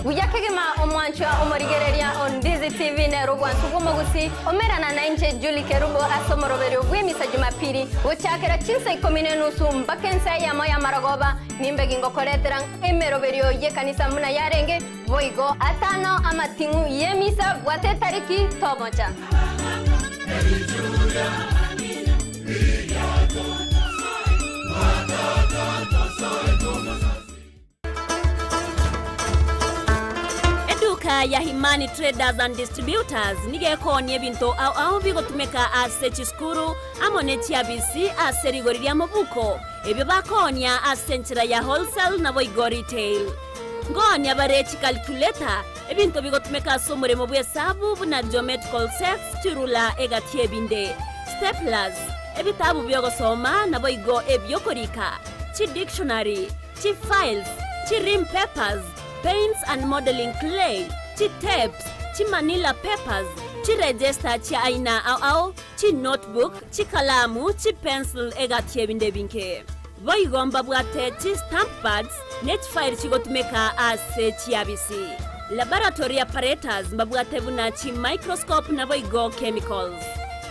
Buya kegima omwanchwa omorigereria o Ndizi TV nere obwansu bw'omogusi omerana nainche Julie Kerubo ase omoroberio bw'emisa Jumapili gochakera chinsa ikomi na enusu mpaka ensa eyemo y'amarogoba nimbe gingokoretera emeroberio y'ekanisa buna yarenge boigo atano amating'u y'emisa bwate etariki tomocha.
Eduka ya Himani Traders and Distributors nigo ekoonia ebinto ao ao bigotumeka ase chisukuru amo ne chiabisi ase rigori ria mobuko, ebio bakoonia ase enchera ya wholesale naboigo retail. Nkoonia bare chicalculator, ebinto bigotumeka ase omoremo bw'esabu buna geometrical sets, chirula egati ebinde, staplers, ebitabu bi'ogosoma naboigo ebi'okorika, chidictionary, chi-files, chi-rim papers, paints and modelling clay, chi-tapes, chi-manila papers, chi-register chia aina ao ao, chi-notebook, chikalamu, chi-pencil egati ebinde ebinge. Boigo mbabwate chi-stamp pads ne chi-file chigotumeka ase chiabisi. Laboratory apparatus mbabwate buna chi-microscope naboigo chemicals.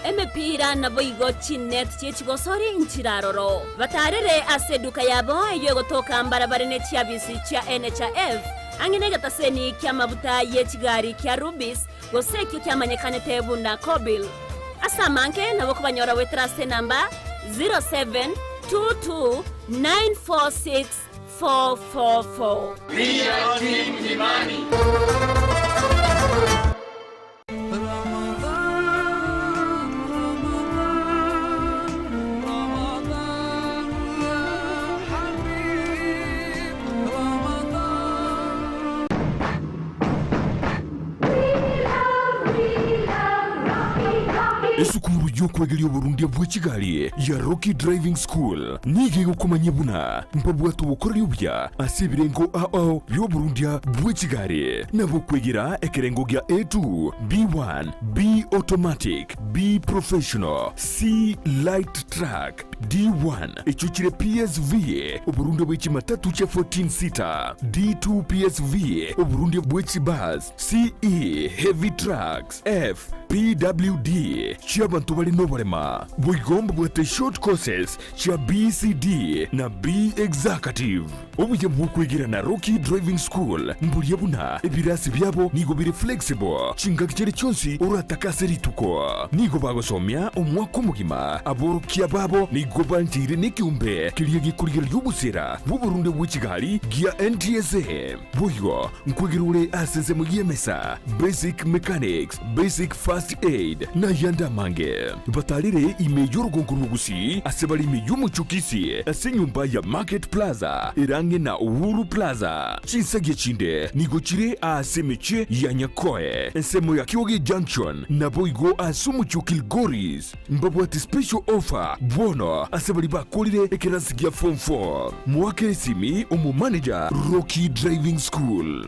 Emepira naboigo chinet chi'echigosori nchiraroro. Batarere ase eduka yabo eyio egotoka mbarabare ne chiabisi chia NHIF, ang'e negetaseni ki'amabuta ye chigari kia Rubis, gose ekio kiamanyekanete buna Kobil. Ase amange nabo okobanyora goetera ase enamba 0722946444.
Esukuru y'okwegeria oborundia bwe chigari ya Rocky Driving School nigo egokomanyia buna mbabwate obokoreri obuya ase ebirengo ao ao bi'oborundia bwe chigari, nabo okwegera ekerengo gia A2, B1, B Automatic, B Professional, C Light Truck, D1, echio chire PSV, oborundia bwe chimatatu chia 14 seater, D2 PSV, oborundia bwe chibus, CE, Heavy Trucks, F, PWD, chi'abanto bare noborema. Boigo mbabwate short courses chia BCD na B Executive. Obuya bw'okwegera na Rocky Driving School mboria buna ebirasi biabo nigo bire flexible chingaki chiria chionsi oratake ase rituko. Nigo bagosomia omwaka omogima. Aborokia babo nigo bancheire nekeombe keria gekorigereria obosera bw'oborunde bwe chigari gia NTSA. Boigo nkwegera ore ase ensemo y'emesa, basic mechanics, basic first aid, na ayande amange. Batarire ime y'orogongo rw'Ogusii ase bare ime y'omochie o Kisii ase enyomba ya Market Plaza ere ang'e na Uhuru Plaza. Chinsagia chinde nigo chire aase emechie ya Nyakoe, ensemo ya Kioge Junction, naboigo ase omochie o Kilgoris. Mbabwate special offer bono ase baria bakorire ekerasi gia form 4. Moakere esimi omomanager Rocky Driving School.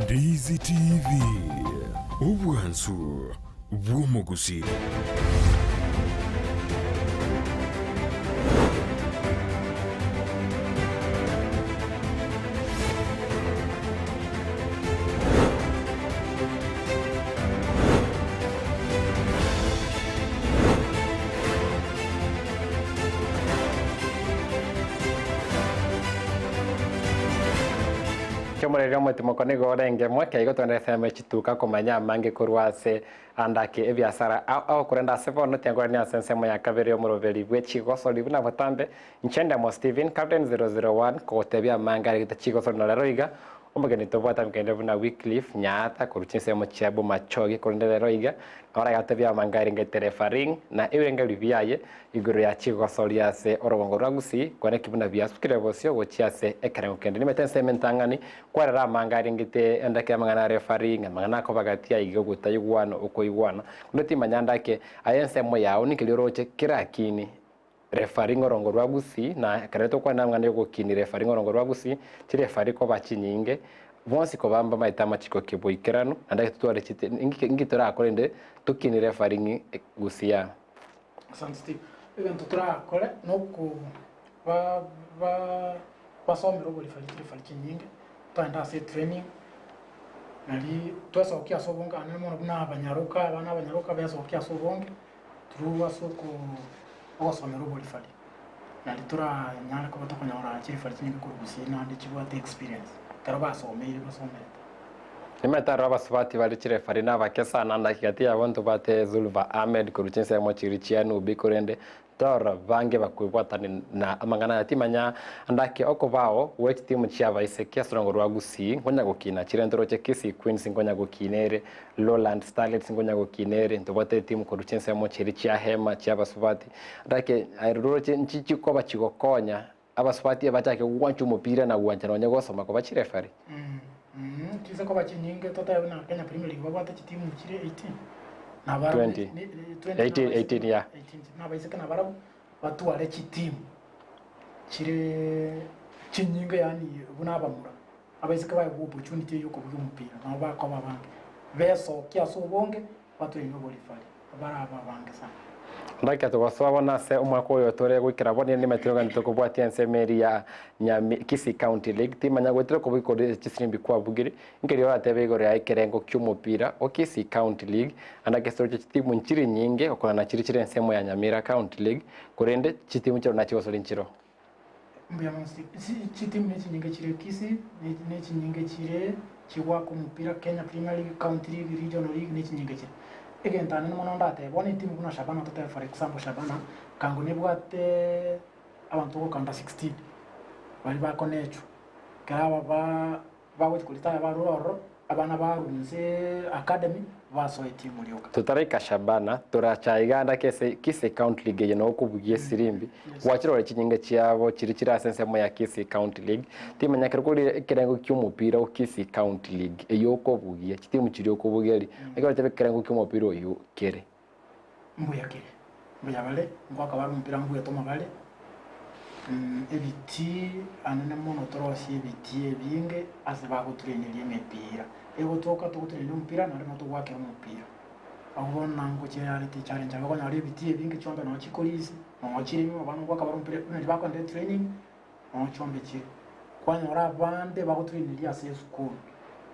Ndizi TV, obwansu bw'omogusii.
Ekiomoreri omotimoko nigo orenge mweke igo twenderese ensemo chituka komanya amange korwa ase ande ake ebiasara ao ao korende ase bono tiankorania ase ensemo ya kabere omoroberi bwe chigosori buna botambe inche Ndemo Stephen Captain 001 kogotebia amange aregete chigosori na rero iga. Omogeni tobwate amokende buna Wycliffe Nyaata korwa chinsemo chia Bomachoge korende rero iga oragotebia amanga arengete refereeing na ebirengererio biaye igoro ya chigosoria ase orogongo rwa Gusii kwaneki buna biasukire bosio gochia ase ekerengo kende. Nimanyete ensemo entang'ani kwarera amanga arengete endake amang'ana a refereeing amang'ana akobagatia iga ogotaigwana okoigwana korende timanya ndake aye ensemo yao ninki oroche kerakini referee ng'orongo rwa Gusii na ekero tokwana amang'ana ya ogokini referee ng'orongo rwa Gusii, chirefari koba chinyinge, bonsi koba mbamaete amachiko ki boikeranu, naende ake totware chiti inki inki torakore rende tokini referee ng'i Gusii aa.
Asante Steve. Egento torakore noko ba ba basomere oborefari chirefari chinyinge, togende ase etraining, nari twesokia ase obonge naende mono buna abanyaroka abana abanyaroka besokia ase obonge. Through ase ogosomera oborifari, nari toranyare koba tokonyora chirifari chinyinge korwa gusii naende chibwate experience ekero basomeire basomerete.
Nimanyete aroro abasubati bare chirefari nabake sana naki gati yabo ntobwate Zulfa Ahmed korwa chinsemo chiria chia Nubi korende tororo bange bakwebwatani na amang'ana aya timanya ndaki okobao gwe chitimu chia abaiseke ase orongo rwa Gusii nkonya gokina chire ntoroche Kisii Queens nkonya gokina ere Lowland Starlets nkonya gokina ere, ntobwate etimu korwa chinsemo chiria chia Hema chia abasubati, ndake aye roroche nchi chikoba chigokonya abasubati ebachake gwancha omopira na gwancha nonye gosoma koba chirefari.
Chinse koba chinyinge totebe buna Kenya Premier League babwate chitimu chire 18 nabarabwo
20.
20
18, 18, yeah.
18 nabaiseke nabarabwo batware chitimu chire chinyinge yaani buna abamura. Abaiseke baegwe opportunity eyio yokobugia omopira, nabo bakoba abange. Besokia ase obonge, batwaine oborifari, barabe abange sana.
Ndakeka togosoa bono ase omwaka oyo tore goikera bono ere nimaete togende tokobwatia ensemo eria ya Nyami Kisii County League timanya goetera okobugia kore chisirimbi kwabugire nkeri oratebe igoro ya ekerengo ki'omopira o Kisii County League ande ake soroche chitimu nchiri nyinge gokorana chiri chire ensemo ya Nyamira County League korende chitimu chiroo nachigosori nchiroo.
Mbuya mono Chitimu nechinyinge chire Kisii, nechinyinge chire chigwaka omopira Kenya Premier League, County League, Regional League nechinyinge chire. Egento anene mono ndatebe, bono etimu buna Shabana totebe for example Shabana, kango nebwate abanto gokanda 16 baria bakonechwa. Ekero aba ba bagochia koritaya barure ororo, abana barwa inse academy basoa etimu rioka.
Totaraika Shabana, toracha iga ande ake ase Kisii County League eye noo okobugia esirimbi, gwachire ore chinyinga chiabo chiria chire ase ensemo ya Kisii County League, timanya ekero kore ekerengo kia omopira o Kisii County League eywo okobugia, chitimu chiria okobugeria, ekero otebe ekerengo kia omopira oywo kere.
Mbuya kere, mbuya bare, ngoaka bare omopira mbuya toma bare, ebitii anene mono torosie ebitii ebinge ase bagotraineria emepira. Egotoka togotraineria omopira naende nabo togoakera omopira. Abwo bono nangochia yareta echallenge abwo okonyora ebitii ebinge chiombe noo chikorisia, noo chire nyuma abana ngoaka bare omopira buna riria bakorenda etraining. Nonya chiombe chire, kwanyora abande bagotraineria ase esukuru.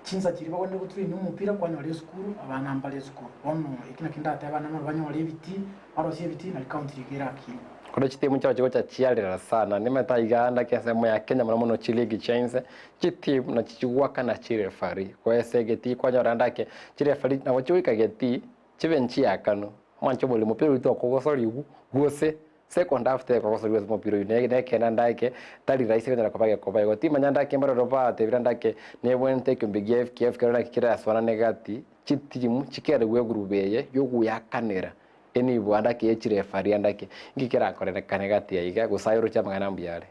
Chinsa chiria bagwenerete gotrainia omopira kwanyora esukuru abana mbare esukuru. Bono eki nakio ndatebe abana mono banyore ebitii, barosie ebitii nari county league erakine.
Korwa chitimu chiao chigocha chiarera sana, nimanyete aiga ande ake ensemo ya Kenya mono mono chiligi chia inse, chitimu nachi chigoakana chirefarii. Goesa egetii kwanyora ande ake chirefarii nabo chigoika getii, chibe nchiakanu, omwanche omorimo omopira oria tokogosorigwa gose Second half tekogosorigwa ase omopira oyio ne nekeene ndake tari rahisi konyara koba gekoba igo. Timanya ndake mbaroro batebire ndake nebwenerete ekiombe gia FKF kero naki kerasoanane gati chitimu chikeregwe egroup eye yogoyakanera enibo andake ye chireferee andake inki kerakorerekane gati aiga gose aye oroche amang'ana mbuya are.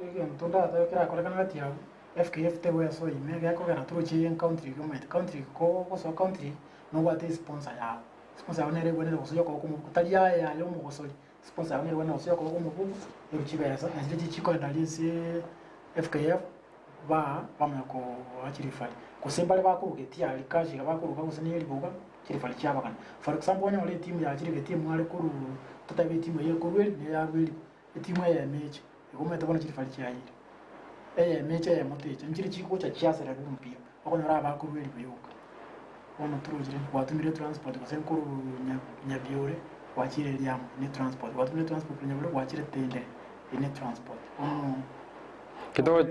Egento ndatabe kerakorekane gati abwo, FKF tegwesoa ime gekogera toroche eye county league omanyete county league kogosoa county league nobwate esponsor yao. Sponsor yao nere egwenerete gosoyia okoboko omobuko tari aye aye omogosori, sponsor yao nere egwenerete gosoyia okoboko omobuko erwe chibesa nachiria chiria chikoenda aria ase FKF baa bamanya koa chirifari. Gose mbare bakoruga etiari cash iga bakoruga gose ne riboga chirifari chiabagana. For example onyore etimu yachire gete mware korwa totebe etimu eye ekorwa eri na eyarwa eri, etimu eyemo eche igo omanyete bono chirifari chiayire. Eyemo eche eyemo techa, nchire chigocha chiasererwa omopira, okonyora abakorwa eribo yoka. Bono torochire gwatumire etransport gose nkorwa Nyabiore gwachire Riambo ne transport, gwatumire transport korwa Nyabiore gwachire Tendere eye ne transport. Bono.
Kito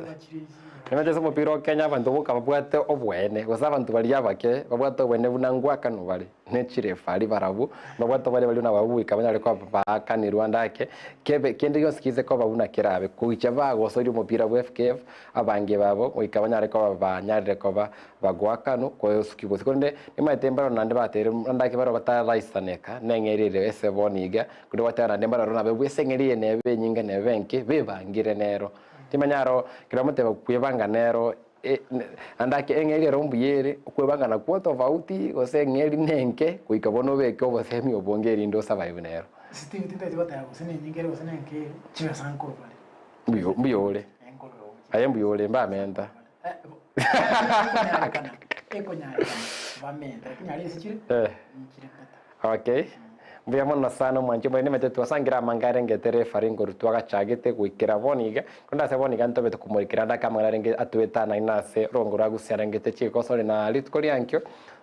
Nimanyete ase omopira o Kenya abanto boka babwate oboene, gose abanto baria abake babwate oboene buna ngwakano bare ne chirefari barabwo, mbabwate oboene baria buna barabwo goika banyare koba baakanirwe ande ake, kebe kende gionsi gese koba buna kerabe. Goicha bagosoria omopira bwa FKF, abange babo goika banyare koba banyarire koba bagoakanwa koesuki gose. Korende nimanyete mbaroro naende bateire ande ake barabwo bataraisaneka neng'eria ere ase bono iga, korende gwateba naende mbaroro nabe bwe ase eng'eria eye nebe enyinga nebe enke, bebangire nero. Timanya aro kera omoteba kwebanga nero ande ake eng'eri ero mbuya ere, okwebanga nakwo tofauti gose eng'eri nenke goika bono obeke obosemi obonge erinde o survive nero.
Steve tintagete goteba gose nenyinga ere gose nenke ere, chibesa nkorwa bare.
Mbuya mbuya ore.
Eh, nkorwa omochie.
Aye mbuya ore mbamenta.
Eh, ekonyarekana, ekonyarekana bamente, lakini aria ase chire,
Eh.
nchire better.
Okay. Mbuya mono sana omwanchi omore nimanyete twasangire amanga arengete referee nkorwa twagachagete goikera bono iga, korende ase bono iga ntobete komorikera ande ake amang'ana arenge atoetanaine ase rongo rwa Gusii arengete chigosori na rituko riankio,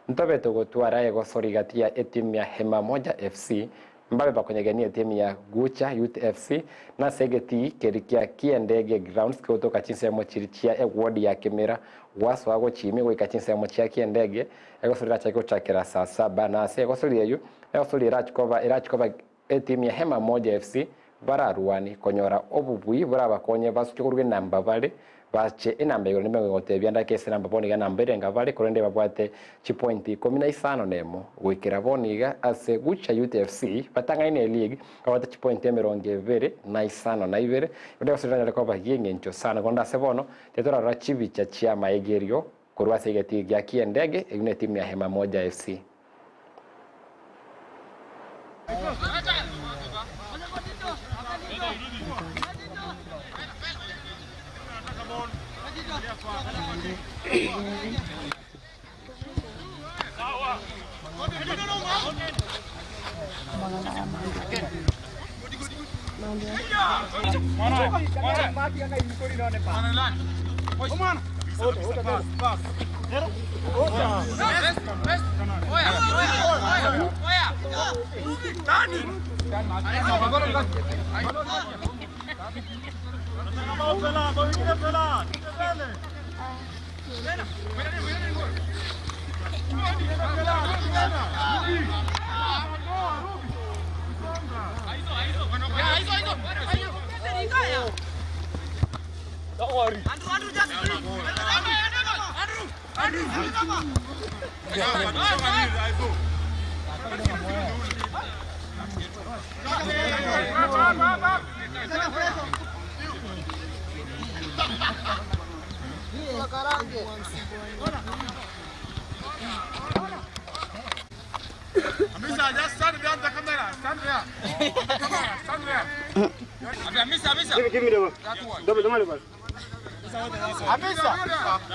ntobete gotwara egosori gati ya etimu ya Hema Moja FC mbabe bakonyegenia etimu ya Gucha Youth FC nase egetii keria kia Kiendege Grounds kegotoka chinsemo chiria chia eward ya Kimira gwasoa gochia ime goika chinsemo chia Kiendege. Egosori erachake gochakera saa saba, na ase egosori eyio, egosori erachi koba erachi koba etimu ya Hema Moja FC bararwane konyora obobui borabakonye basuke korwa enamba bare bache enamba igoro nigo egotebia ndake ase enamba bono iga namba erenga bare korende babwate chipointi ikomi na isano na emo goikera bono iga ase Gucha Youth FC batang'aine eleague babwate chipointi emerongo ebere na isano na ibere korende egosori eranyare koba y'eng'encho sana korende ase bono titorarora chibicha chi'amaegerio Korwa ase egetii gia ki'endege, eyio netimu ya Hema Moja FC.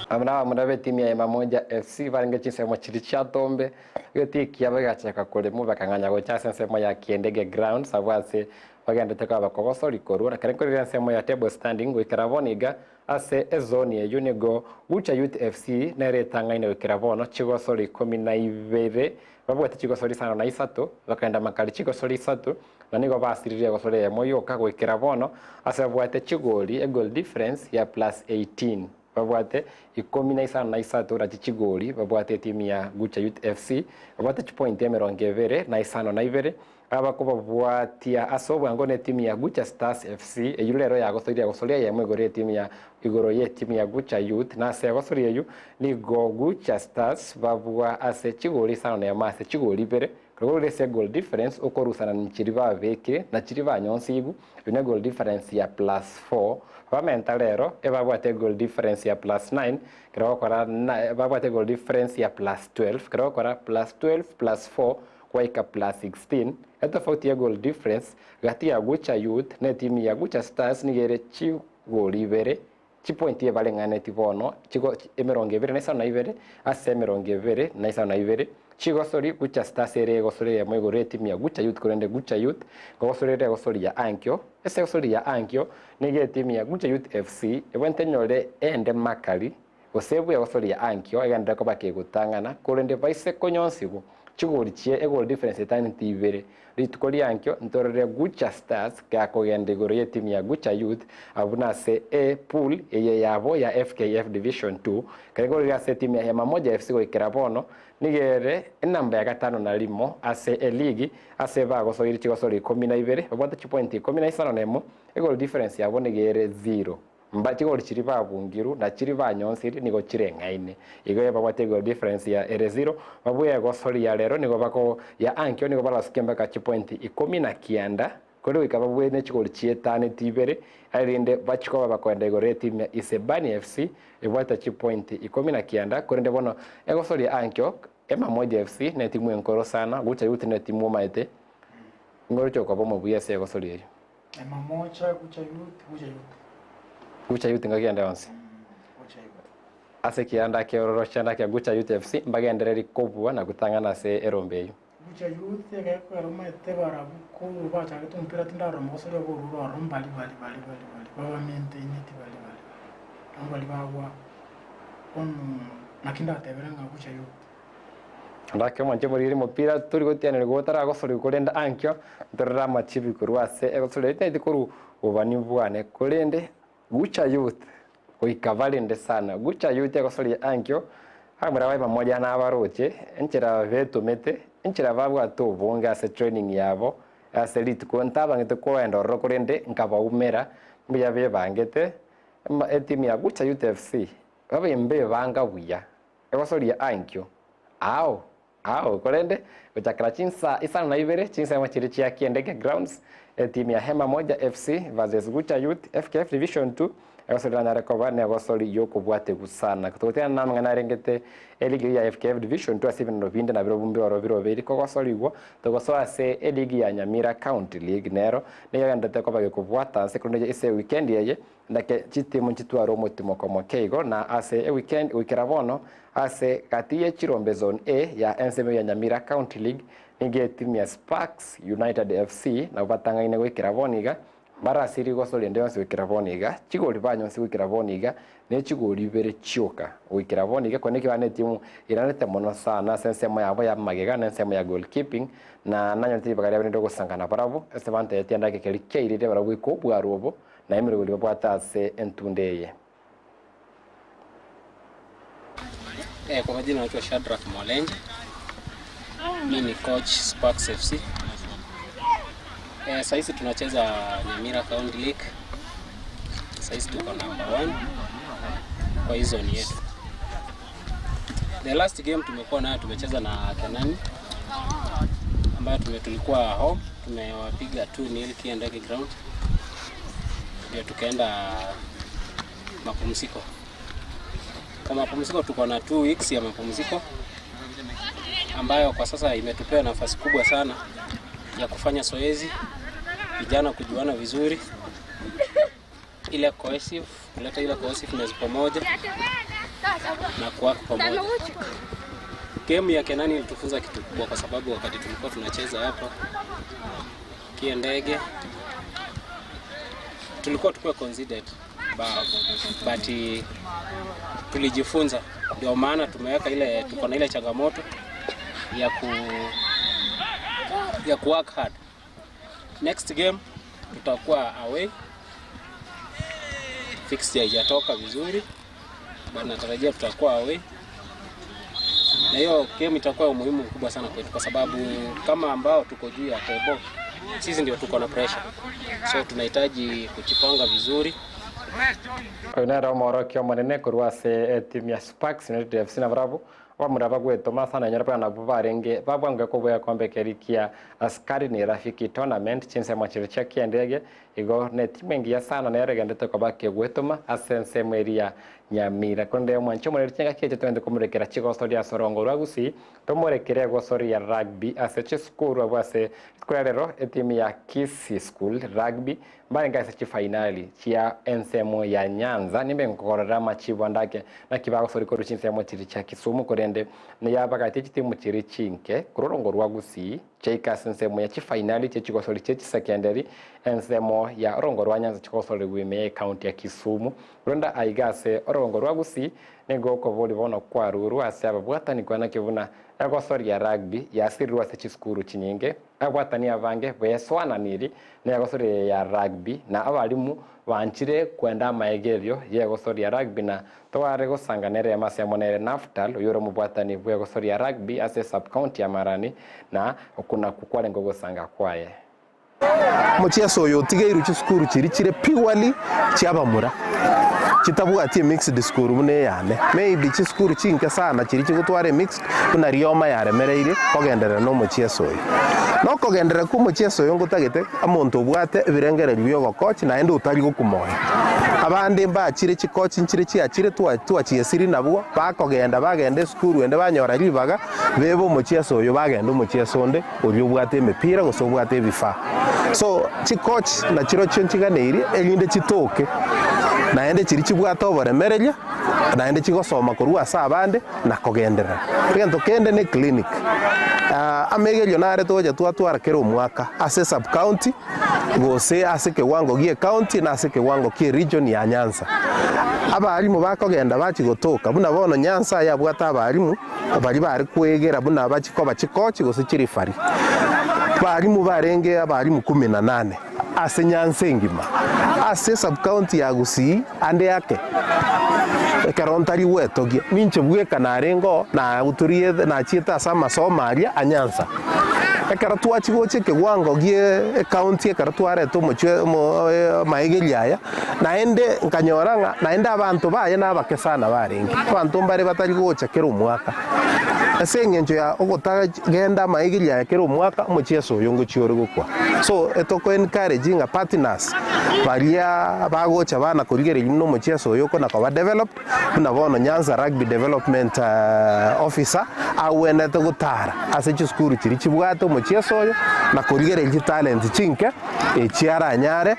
Abwo nabamura b'etimu ya Hema Moja FC barenge chinsemo chiria chia Tombe, egetii kiabo gegachaka koremwa bakang'anya gocha ase ensemo ya Kiendege Grounds abwo ase bagendete koba bakogosori korwa na kere nkorire ensemo ya table standing goikera bono iga ase ezoni eyio nigo Gucha Youth FC nere etang'aine goikera bono chigosori ikomi na ibere babwate chigosori isano na isato bakagenda makari chigosori isato na nigo basiririe egosori eyemo yoka goikera bono ase babwate chigori egoal difference ya plus 18 babwate ikomi na isano na isato nachi chigori babwate etimu ya Gucha Youth FC babwate chipointi emerongo ebere na isano na ibere abakobabwatia ase obwango na etimu ya Gucha Stars FC eyio rero yagosoirie egosori eyemo igoro y'etimu ya igoro y'etimu ya Gucha Youth na ase egosori eyio nigo Gucha Stars babua ase chigori isano na emo ase chigori ibere Korwa ase goal difference okorusana nchiri babekire na chiri banyonsigu, eyio ne goal difference ya plus four, bamenta rero ebabwate goal difference ya plus nine, ekero ogokora babwate goal difference ya plus 12, ekero ogokora plus 12 plus four gwaika plus 16, etofauti ya goal difference gati ya Gucha Youth na etimu ya Gucha Stars nigo ere chigori ibere Chipointi ebareng'aneti bono chigo emerongo ebere na isano na ibere ase emerongo ebere na isano na ibere, chigosori Gucha Stars ere egosori eyemo igoro y'etimu ya Gucha Youth korende Gucha Youth nkogosori ere egosori ya Ankio. Ase egosori ya Ankio nigo etimu ya Gucha Youth FC ebwenerete enyore ende makari gose ebue egosori ya Ankio egenderere koba kegotang'ana korende baise konyonsigwa. Chigori chie egoal difference etaneti ibere. Rituko riankio ntorore Gucha Stars gakogenda igoro y'etimu ya Gucha Youth abwo nase e pool eye yabo ya FKF Division 2. Kare igoro ase etimu ya Hema Moja FC goikera bono nigo ere enamba ya gatano na rimo ase eligi ase bagosoire chigosori ikomi na ibere babwate chipointi ikomi na isano na emo egoal difference yabo nigo ere zero. Mba chigori chiria babungirwe na chiria banyonsiri nigo chireng'aine. Igo ebabwate goal difference ya ere zero, babue egosori ya rero nigo bako ya ankio nigo barasuke mpaka chipointi ikomi na kianda, korende goika babue ne chigori chietaneti ibere, erinde bachie koba bakoenda igoro y'etimu ya Isebania FC ebwate chipointi ikomi na kianda, korende bono egosori ya ankio Emamoja FC netimu enkoro sana, gocha youth netimu omaete, ngoroche okoba omobuya ase egosori eyio.
Emamocha, Gucha Youth, Gucha Youth.
Gucha Youth ngagende onsi.
Gucha Youth.
Ase kianda kiororo chianda kia Gucha Youth FC mbagendereri kobua na gotang'ana ase erombe eyio.
Gucha Youth egekogera omanyete barabwo korwa bachagete omopira tindarora mogosoria obororo ororo mbari bari bari bari bari baba maintaineti bari bari bari nabo bari bagwa bono naki ndatebere ng'a Gucha Youth.
Ndake omonche moriri mopira tori gotianerigwa otaragosorigwa korende ankio ntorore amachibi korwa ase egosoria ritaeti korwa bobani bwane korende Gucha Youth goika barende sana Gucha Youth egosoria ankio abamura baye bamoria nabaroche enchera betomete enchera babwate obonge ase training yabo ase rituko ntabangete koenda ororo korende nkabaumera mbuya bebangete etimu ya Gucha Youth FC babe mbebanga buya Egosoria ankio, ao, ao, korende gochakera chinsa isano na ibere chinsemo chiria chia Kiendege Grounds, etimu ya Hema Moja FC vs Gucha Youth FKF Division 2 egosoria nanyare koba negosori yokobwategwa sana. Togotigana namang'ana arengete eligi eyio ya FKF Division 2 ase ebineno binde nabirobwo mbioro biroberi kogosorigwa togosoa ase eligi ya Nyamira County League nero nigo egenderete koba gekobwata nse korende ase ewikendi eye Ndake chitimu nchitware omotimoko moke igo, na ase eweekend goikera bono, ase gati ye chirombe Zone A ya ensemo ya Nyamira County League, nigo etimu ya Sparks United FC nabo batang'aine goikera bono iga, mbarasirie rigoso rinde yonsi goikera bono iga, chigori banyonsi goikera bono iga, ne chigori ibere chioka goikera bono iga, korende ekiagera netimu eranete mono sana ase ensemo yabo ya magega na ensemo ya goalkeeping, na nanyorete ribaga riabo rinde ogosanga nabarabwo, ase bantebetie ndake keria kiairire barabwo goika obwaro obo. na emeroberi babwate ase entunda eye.
Eh, kwa majina naitwa Shadrack Mwalenje. Mimi ni coach Sparks FC. Eh, sahizi tunacheza Nyamira County League. Sahizi tuko number one kwa hii zone yetu. The last game tumekuwa nayo tumecheza na Kenani ambayo tume tulikuwa home tumewapiga 2-0 Kiendege ground, ndio tukaenda mapumziko. Kwa mapumziko tuko na 2 weeks ya mapumziko ambayo kwa sasa imetupea nafasi kubwa sana ya kufanya zoezi, vijana kujuana vizuri, ile cohesive, kuleta ile cohesiveness pamoja na kuwork pamoja. Game ya Kenani ilitufunza kitu kubwa, kwa sababu wakati tulikuwa tunacheza hapa Kiendege tulikuwa tukuwe considered bao but tulijifunza, ndio maana tumeweka ile, tuko na ile changamoto ya ku ya ku work hard. Next game tutakuwa away, fixture haijatoka vizuri but natarajia tutakuwa away na hiyo game itakuwa umuhimu mkubwa sana kwetu, kwa sababu kama ambao tuko juu ya table, sisi ndio tuko na pressure, so tunahitaji kujipanga vizuri.
Oyo nere omorokia omonene korwa ase etimu ya Sparks United FC nabarabwo abamura bagwetoma sana enyoro buna nabwo barenge babwange kobua ekombe keria kia Askari ni Rafiki Tournament chinsemo chiria chia kiendege igo netimu engiya sana nero egendete koba kegwetoma ase ensemo eria Nyamira. Korende omwanchi omoreri chingaki echi togende komorekera chigosoria ase orongo rwa Gusii, tomorekere egosoria rugby ase chisukuru abwo ase rituko ria rero etimu ya Kisii School Rugby mbarenge ase chifainali chia ensemo ya Nyanza nimbe nkokorera amachibo ande ake naki bagosori korwa chinsemo chiria chia Kisumu korende neyabagatie chitimu chiria chinke korwa orongo rwa Gusii chiaika ase ensemo ya chifainali chie chigosori chie chisekenderi ensemo ya orongo rwa Nyanza chigosorigwa ime ya ekaunti ya Kisumu. Korende aiga ase orogongo rwa Gusii Nigo okobori bono kwarurwe ase ababwatani kwenaki buna egosoria rugby yasirirwe ase chisukuru chinyinge, ababwatani abange besoananiri negosoria eye ya rugby na abalimu banchire kwenda amaegerio y'egosoria rugby na tware gosanga nere ase amo nere Naftal oyore omobwatani bw'egosoria rugby ase sub-county ya Marani na oku nakwo kwarenge ogosanga kwaye.
Omochiesa oyo otigeirwe chisukuru chiria chire purely chi'abamura, chitabwati emixed school buna eyane. Maybe chisukuru chinke sana chiria chigotwara emixed buna Rioma yaremereirie kogenderera na omochiesa oyo. Na okogenderera kwa omochiesa oyo ngotagete omonto obwate ebirengererio bia ogocoach naende otari gokumoyo. Abande mbachire chicoach nchire chiachire twa twachiesiri nabwo bakogenda bagenda esukuru ende banyora ribaga bebe omochiesa oyo bagenda omochiesa onde. Oria obwate emepira gose obwate ebifaa. So chicoach nachirochio nchiganeirie erinde chitoke naende chiria chibwate oboremereria naende chigosoma korwa ase abande na kogenderera. Egento kende ne clinic, amegerio nare togocha twatwara kera omwaka ase esub county gose ase ekewango gie ecounty na ase ekewango kie region ya Nyanza. Abalimu bakogenda bachia gotoka buna bono Nyanza yabwate abalimu. Baria bare kwegera buna bachikoba chikochi gose chirifari, barimu barenge abarimu kumi na nane ase Nyanza engima, ase esubcounty ya Gusii ande ake. Ekero ntari gwetogia, ninche bweka narenge oo, nahuthuriete nachiete ase amasomo aria a Nyanza. Ekero twachia gocha ekewango gie ecounty ekero twareta omochie omo amaegerio aya, Naende nkanyora ng'a naende abanto baye nabake sana barenge, abanto mbare batari gocha kera omwaka. Ase engencho ya ogotagenda amaegerio aya kera omwaka, omochieso oyo ngochia ore gokwa. So etoko encourage ng'a partners baria bagocha bana korigereria buna omochieso oyo okona koba developed, buna bono Nyanza Rugby Development Officer agwenerete gotara ase chisukuru chiria chibwate omochieso oyo na korigereria chitalent chinke echi aranyare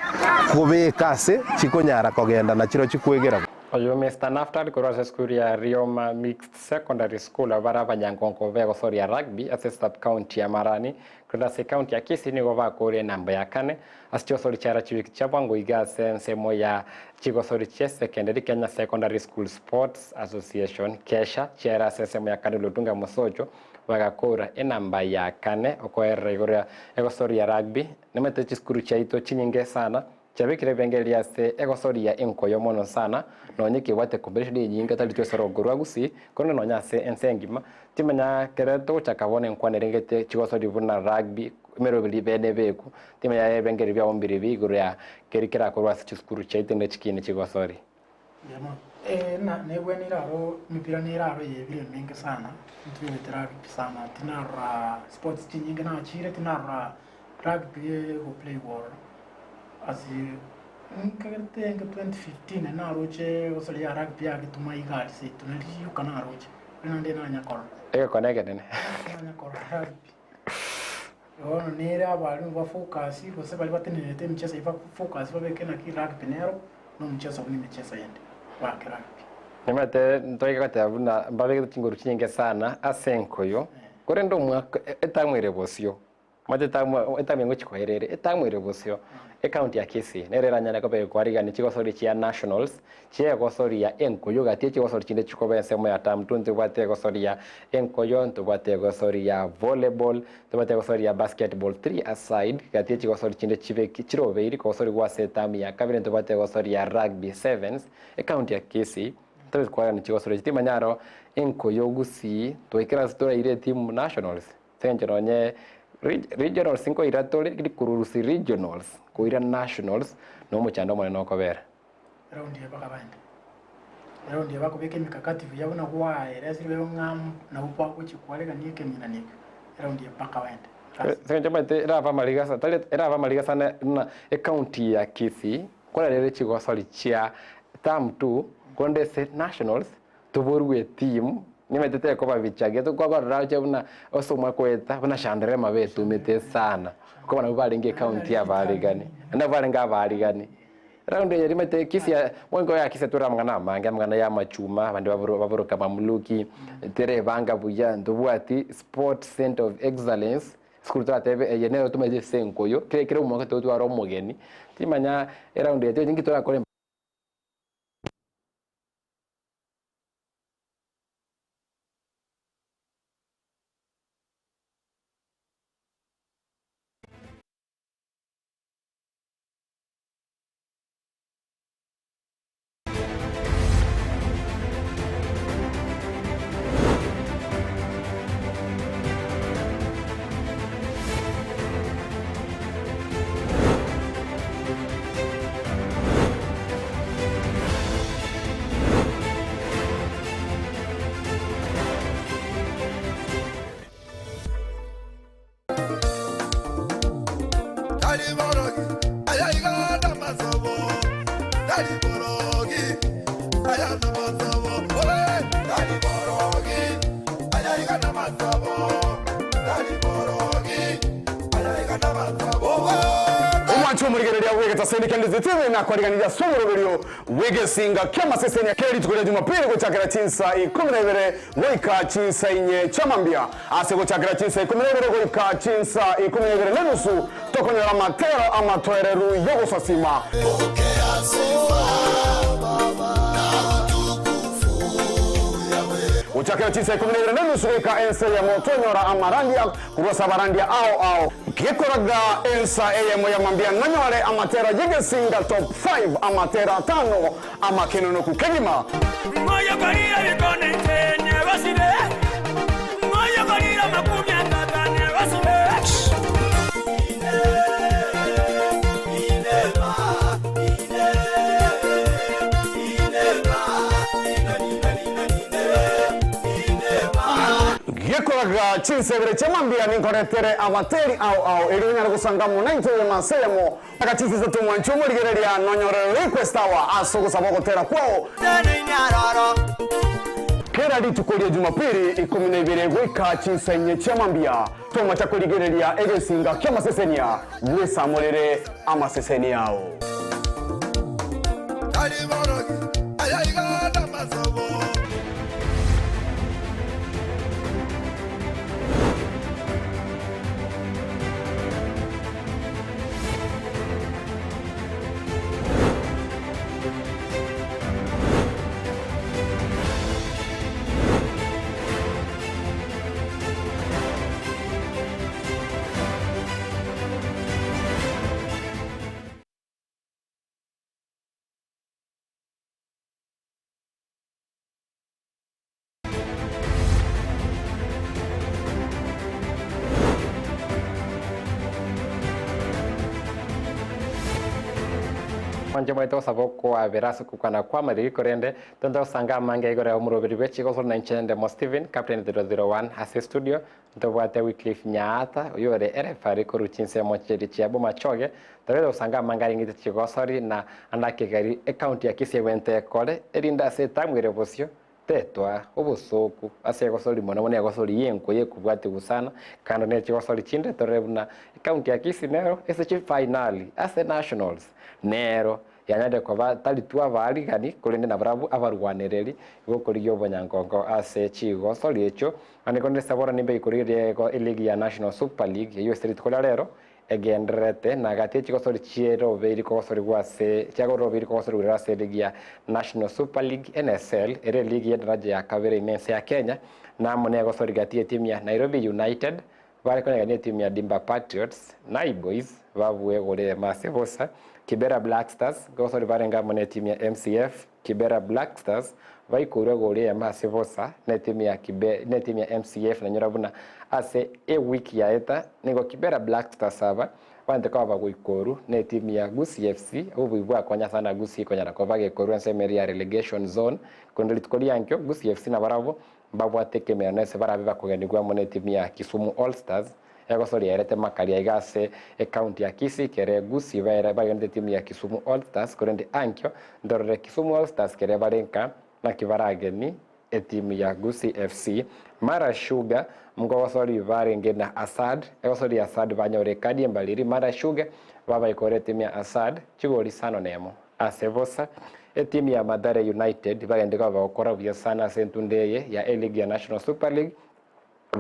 kobeka ase chikonyara kogenda na chiro chikwegera.
Oyo Mister Naftali korwa ase esukuru ya Rioma Mixed Secondary School abwo bare abanyangongo begosoria rugby ase sub county ya Marani korende ase ecounty ya Kisii nigo bakoria enamba ya kane Ase chigosori chiara chiwiki chia bwango iga ase ensemo ya chigosori chie secondary Kenya Secondary School Sports Association, KESSHA, chiaera ase ensemo ya kane Lutunga Mosocho bagakora enamba ya kane okoerera igoro ya egosori ya rugby. Nimanyete chisukuru chiaito chinyinge sana chiabekire ebirengererio ase egosori ya enkoyo mono sana nonye kebwate competition enyinge tari twesoro korwa Gusii korende nonye ase ense engima timanya kere togochaka bono enkwana erengete chigosori buna rugby emeroberi bene ebeku, timanya ebengeri biabo mbiribi igoro ya keri kerakorwe ase chisukuru chiaito ne chikini chigosori.
Mbuya mono. Eh, na nebweneire aro emepira nere aro yebire emenge sana, ntwebete rugby sana, tinarora sports chinyinge nachire tinarora rugby egoplaygwa ororo. Ase nkagerete enge 2015 naroche gosori ya rugby yagetuma iga aria seito nari rioka naroche, naende nanya korora.
Egekone ekenene.
Nanya korora rugby. Bono nere abarimu ba focus gose baria batenenerete emicheso eyio ba focus babeke naki rugby nero na omocheso buna emicheso ende bake rugby.
Nimanyete ntoike goteba buna mbabegete chinguru chinyinge sana ase enkoyo, korende omwaka etamu ere bosio, omanyete etamu etamu engochi koera ere, etamu ere bosio, ecounty ya Kisii nere eranyare koba egokoarigania chigosori chia nationals, Chi'egosoria enkoyo gati ye chigosori chinde chikoba ensemo ya term two ntobwate egosoria enkoyo, ntobwate egosoria volleyball, ntobwate egosoria basketball three aside gati ye chigosori chinde chibe chirobeiri kogosorigwa ase eterm ya kabere ntobwate egosoria rugby sevens ecounty ya Kisii ntobwate kwarani chigosori echi timanya aro enkoyo gusii twaikire ase toraire etimu nationals ase eng'encho nonye regionals nkoira tore rikururusi regionals koira nationals nomochando omonene okobera.
Eraundi eye bakabande. Eraundi eye bakobeka emikakati buya buna gwaeresirwe ng'a nabwo bagochia koaregania ekemina na ekio. Eraundi eye mpaka baende.
Ase eng'encho omanyete eraba amariga tari eraba amariga sana buna ecounty ya Kisii nkorarere chigosori chia term two korende ase nationals toborwe etimu nimanyete tekoba bichage tokobarora roche buna ase omwaka oeta buna Shanderema betumete sana okoba nabwo barenge ecounty abaarigani naende nabwo barenge abaarigani. Round eye rimanyete Kisii moingo ya Kisii tore amang'ana amange amang'ana ya amachuma abande baboroka mamluki terebanga buya ntobwati sport center of excellence esukuru toratebe eye nero tomanyete ase enkoyo kere kera omwaka totware omogeni timanya eround eye ninki torakore.
Omwancho omorigereria bw'egetaseni kia Ndizi TV nakwariganirie ase omoroberio bw'egesinga ki'amasesenia kera rituko ria Jumapili gochakera chinsa ikomi na ibere goika chinsa inye chiamambia. Ase gochakera chinsa ikomi na ibere goika chinsa ikomi na ibere nenusu tokonyora amatero amatoereru y'ogosasima. Gochakera chinsa ikomi na ibere nenusu goika ensa eyemo twanyora amarandia korwa ase abarandia ao ao. Gekoraga ensa eyemo ya mambia nonyore amatero y'egesinga top 5 amatero atano amakenonoku kegima. Gekoraga chinsa ibere chia mambia ninkoretere abateri ao ao erio onyare gosanga amo naintwe eyemo ase eyemo. Mpaka chinsa isato mwanche omorigereria nonyore request hour ase ogosaba ogotera kwao. Kera rituko ria Jumapili 12 goika chinsa inye chia mambia tomacha korigereria egesinga ki'amasesenia bwesamorere amaseseni ao.
Mwanche mwaete gosaba okoabera ase okokwana kwa amariri korende tonto gosanga amange igoro ya omoroberi bwe chigosoro na inche Ndemo Stephen Captain 001 ase studio ntobwate Wycliffe Nyaata oyo ore erefari korwa chinsemo chiria chia Bomachoge tobete gosanga amange arengete chigosori na ande akegari ecounty ya Kisii egwente ekore erinde ase etamu ere bosio tetwa obosoku ase egosori mono mono egosori yenkwe yekobwatigwa sana kando ne chigosori chinde torore buna ecounty ya Kisii nero ase chifinali ase nationals nero yanyarire koba tari tu abaarigani korende nabarabwo abarwanereri bokorigia obonyangongo ase chigosori echio. Naende korende Sabora nimbe ikorigereria ego eligi ya National Super League eyio ase rituko ria rero egendererete na gati ye chigosori chierobeiri kogosorigwa ase chiagorobeiri kogosorigwa rero ase eligi ya National Super League NSL ere eligi y'edaraja ya kabere ime ense ya Kenya na amo na egosori gati y'etimu ya Nairobi United bare konyegania etimu ya Dimba Patriots Naiboys babue gorema ase bosa Kibera Black Stars gosori barenge amo na etimu ya MCF Kibera Black Stars baikoirwe gorema ase bosa na etimu ya Kibe na etimu ya MCF nanyora buna ase ewiki yaeta nigo Kibera Black Stars aba bante koba bagoikoru na etimu ya Gusii FC obobui bwakonya sana Gusii konyara koba bagekorwa ensemo eria ya relegation zone korende rituko riankio Gusii FC nabarabwo mbabwate ekemerano ase barabe bakogenigwa amo na etimu ya Kisumu All Stars egosori yaerete makari aiga ase ecounty ya Kisii kere Gusii baere bagenete etimu ya Kisumu All Stars korende ankio ntorore Kisumu All Stars kere bare nka naki barageni etimu ya Gusii FC Mara Sugar mkogosori barenge na Asad egosori Asad banyore ekadi embariri Mara Sugar babaikore etimu ya Asad chigori isano na emo ase bosa etimu ya Mathare United bagende koba bagokora buya sana ase entunde eye ya eligi ya National Super League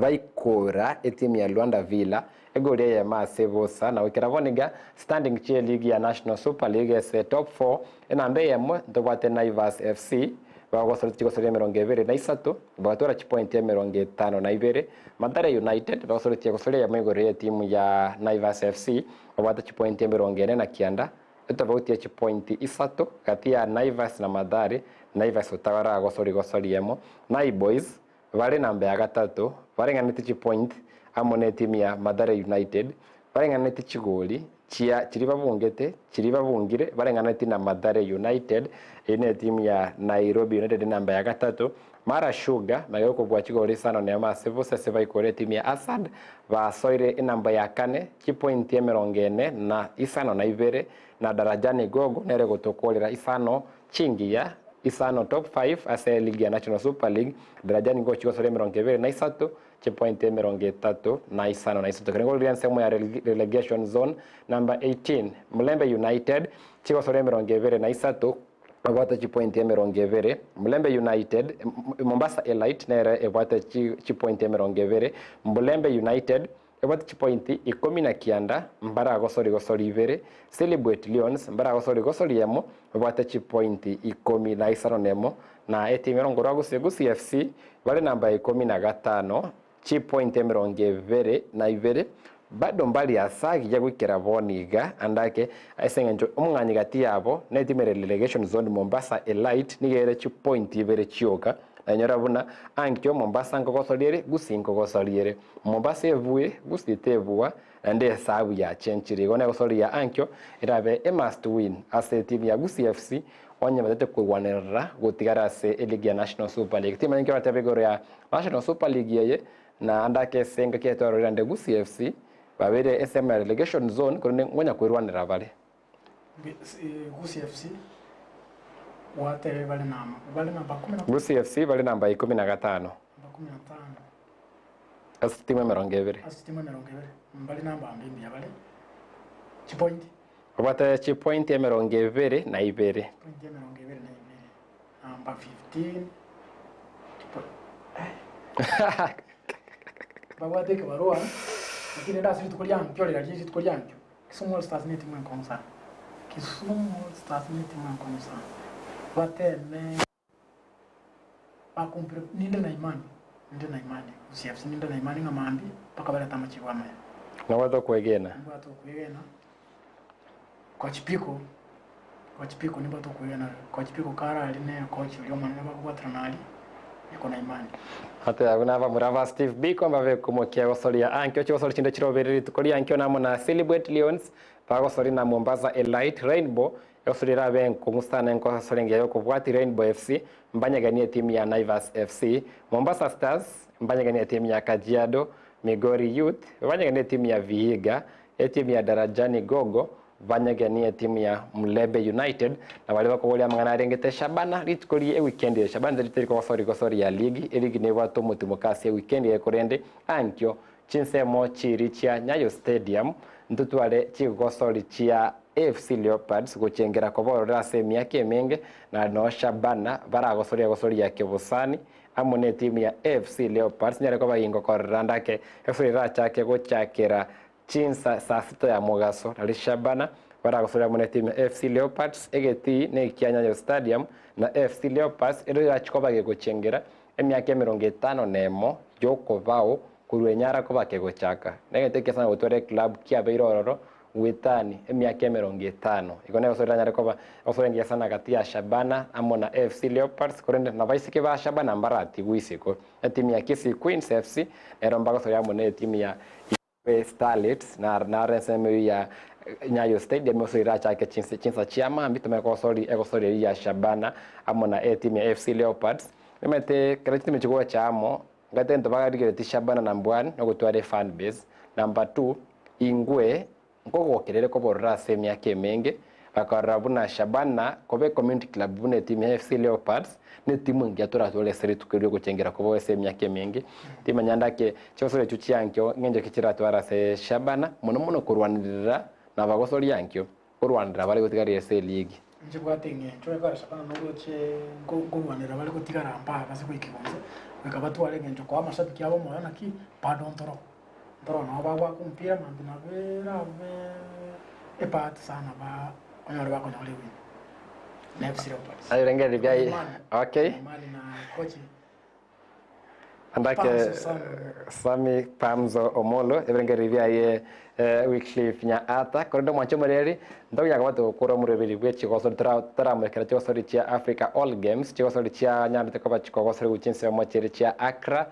baikora etimu ya Luanda Villa egori eyemo ase bosa na goikera bono iga standing chia eligi ya National Super League ase top 4 enamba eyemo ntobwate Naivas FC bagosora chigosoria 23 bagatwara chipointi 52 Mathare United bagosoretie gosoria eyemo igoro ya etimu ya Naivas FC babwate chipointi 49 etofauti ya chipointi isato gati ya Naivas na Mathare Naivas otagora gosori gosoria emo Naiboys bare namba ya gatato bareng'anete chipoint amo na etimu ya Mathare United bareng'anete chigori chia chiria babungete, chiria babungire bareng'aneti na Mathare United, eyio ne etimu ya Nairobi United enamba ya gatato, Mara Sugar magega okobua chigori isano nemo ase bosa ase baikore etimu ya Asad basoire enamba ya kane chipointi emerongo ene na isano na ibere na Darajani Gogo nere gotokorera isano chingiya isano top five ase eligi ya National Super League Darajani Gogo chigosora emerongo ebere na isato chipointi emerongo etato na isano na isato. Ekero riria ensemo ya relegation zone number 18 Mulembe United chigosora emerongo ebere na isato Ebwate chipointi emerongo ebere, Mulembe United, Mombasa Elite nere ebwate chipointi emerongo ebere, Mulembe United ebwate chipointi ikomi na kianda mbaragosori gosori ibere, Silibwet Lions mbaragosori gosori emo ebwate chipointi ikomi na isano nemo, na etimu erongorwa gose Gusii FC bare namba ya ikomi na gatano Chipointi emerongo ebere na ibere, bado mbari ase agiya goikera bono iga, ande ake, ase engencho omong'anyi gati yabo netimu ere relegation zone Mombasa Elite nigo ere chipointi ibere chioka, na inyora buna ankio Mombasa nkogosoria ere, Gusii nkogosoria ere. Mombasa ebue, Gusii tebua, naende esabu yachenchire. Igo negosoria ankio erabe e must win ase etimu ya Gusii FC onye batete koigwanerera gotigara ase eligi ya National Super League. Timanya inki oratebe igoro ya National Super League eye na ande ake ase engaki etwarorire ande Gusii FC babeire ensemo ya relegation zone korende ngonya kwerwanera bare.
Gusii FC gwatebe bare namba bare namba kumi na
Gusii FC bare namba ikomi na gatano.
Namba kumi na tano.
Ase chitimu emerongo ebere.
Ase chitimu emerongo ebere mbare namba mbe mbuya bare chipointi.
Babwate chipointi emerongo ebere na ibere.
Chipointi emerongo ebere na ibere. Namba 15 babwate ekebarua lakini rende ase rituko riankio riria rituko riankio Kisumu All Stars ne etimu enkong'u sana Kisumu All Stars ne etimu enkong'u sana bateme bakompire ninde na imani ninde na imani Gusii FC ninde na imani ng'a mambia mpaka barete amachibu amaya.
Nobwate okwegena.
Nimbwate okwegena. Coach Piko, Coach Piko nimbwate okwegena Coach Piko kare aria ne coach oria omonene bakobwaterana aria, niko na imani.
Ate abwo nabamura ba Steve Biko mbabe komokia gosoria ankio chigosori chinde chirobere rituko riankio namo na Silibwet Lions bagosori na Mombasa Elite Rainbow egosori erabe enkong'u sana enkosori engiya yokobwati Rainbow FC mbanyegenie etimu ya Naivas FC Mombasa Stars mbanyegenie etimu ya Kajiado Migori Youth banyegenie etimu ya Vihiga Etimu ya Darajani Gogo banyegenie etimu ya Mlebe United na baria bakoboria amang'ana arengete Shabana rituko rie ewikendi eye. Shabana teri teri kogosori gosori ya ligi, eligi nebwate omotimoka ase ewikendi eye korende ankio chinsemo chiri chia Nyayo Stadium ntotware chigosori chia AFC Leopards gochengera kobororera ase emiaka emenge na noo Shabana baragosoria gosori ya kebosani amo netimu ya AFC Leopards nyare koba gingokorera ndake egosori erachake gochakera Chinsa saa sita ya mogaso, nario Shabana baragosoria amo netimu ya AFC Leopards egetii nekia Nyayo Stadium na AFC Leopards ero erachie koba gegochengera emiaka emerongo etano na emo yokobao korwa enyara koba kegochaka. Negento ekiya sana gotwara eclub kiabeire ororo goetani emiaka emerongo etano. Igo negosoria eranyare koba egosoria engiya sana gati ya Shabana amo na AFC Leopards korende nabaiseke ba Shabana mbaratigwe isiko. Etimu ya Kisii Queens FC nero mbagosoria amo na etimu ya Starlets naro ensemo eyio ya Nyayo Stadium ase erachake chinsa chia mambia tomanye kogosori egosori eyio ya Shabana amo na etimu ya AFC Leopards. Omanyete ekero chitimu chigocha amo ngate egento bagarigeretie Shabana number one nogotwara efan base, number two ingwe nkogokerere koborora ase emiaka emenge bakarora buna Shabana koba ecommunity club buna etimu ya AFC Leopards netimu engiya toratware ase rituko erio gochengera koba ase emiaka emenge. Timanya ndake chigosori echio chiankio ng'encho ki chiratware ase Shabana mono mono korwanerera nabagosoria ankio korwanerera bare gotigaria ase eligi.
Inche bwate eng'encho ekero Shabana noroche nkorwanerera bare gotigara mpaka ase goika igoro goika batware eng'encho koa amashabiki abo omoyo naki bado ntoro. Ntoro nabo bagoaka omopira mambia nabo erabe ebahati sana ba onyore bakonyora ewin na FC Leopards.
Aye rengereria bia
Imani.
okay.
Imani na kochi
Andake
Pamzo Sam.
Sami Pamzo Omolo ebirengererio biaye eh, Wycliffe Nyaata korende omwanche omoreri ntogiaka bate gokora omoroberi bwe chigosori toramorekera chigosori chia Africa All Games chigosori chia nyarete koba chikogosori gochia ensemo chiria chia Accra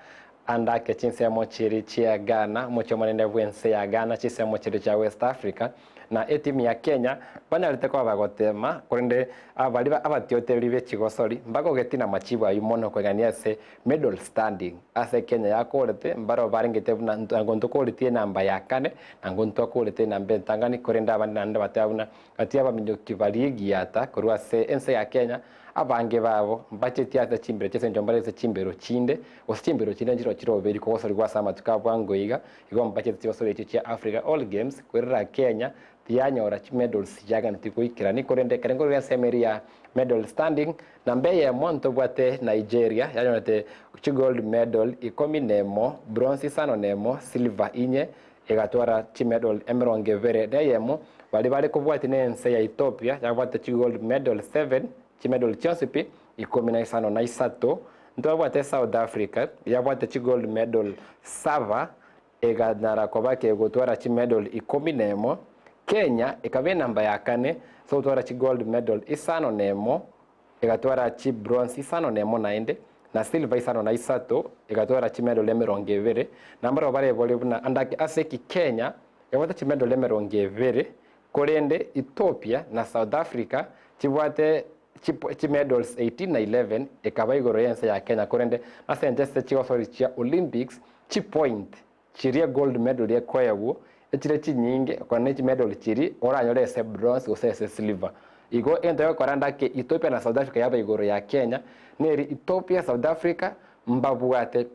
Ande ake chinsemo chiria chia Ghana, omochie omonene bw'ense ya Ghana, chinsemo chiria chia West Africa. Na etimu ya Kenya banyarete koba bagotema, korende abaria abatiotereri be chigosori mbagogeti namachibu ayio mono koegania ase medal standing. Ase Kenya yakorete mbaro barengete buna nango ntokoretie enamba ya kane, nango ntwakorete enamba entang'ani, korende abande naende bateba buna gati y'abaminyoki baria egiata korwa ase ense ya Kenya, abange babo mbachetie ase chimbero chi'esencho mbare ase chimbero chinde, gose chimbero chinde nchiro chirobeiri kogosorigwa ase amatuko a bwango iga, Igo mbachete chigosori echio chia Africa All Games kwerera Kenya tiyanyora chimedals chiaganeti goikerani korende ekero nkorora ensemo eria ya medal standing namba eyemo ntobwate Nigeria yanyorete chigold medal ikomi nemo, bronze isano nemo, silver inye egatwara chimedal emerongo ebere na eyemo. Baria bare kobwatia ne ense ya Ethiopia yabwate chigold medal seven, chimedal chionsi pi ikomi na isano na isato. Ntwabwate South Africa yabwate chigold medal saba eganyara koba kegotwara chimedal ikomi nemo. Kenya ekaba enamba ya kane ase gotwara chigold medal isano nemo, egatwara chibronze isano nemo naende, na silver isano na isato, egatwara chimedal emerongo ebere. Nambarabwo barebore buna andake ase ki Kenya ebwate chimedal emerongo ebere, korende Ethiopia na South Africa chibwate Chimedals 18 na 11 ekaba igoro y'ense ya Kenya korende ase enchese chigosori chia Olympics chipoint chiria gold medal ekoegwo echire chinyinge okona ne chimedal chiria oranyore ase bronze gose ase silver. Igo egento egokora ndake Ethiopia na South Africa yaba igoro ya Kenya neri Ethiopia, South Africa mbabwate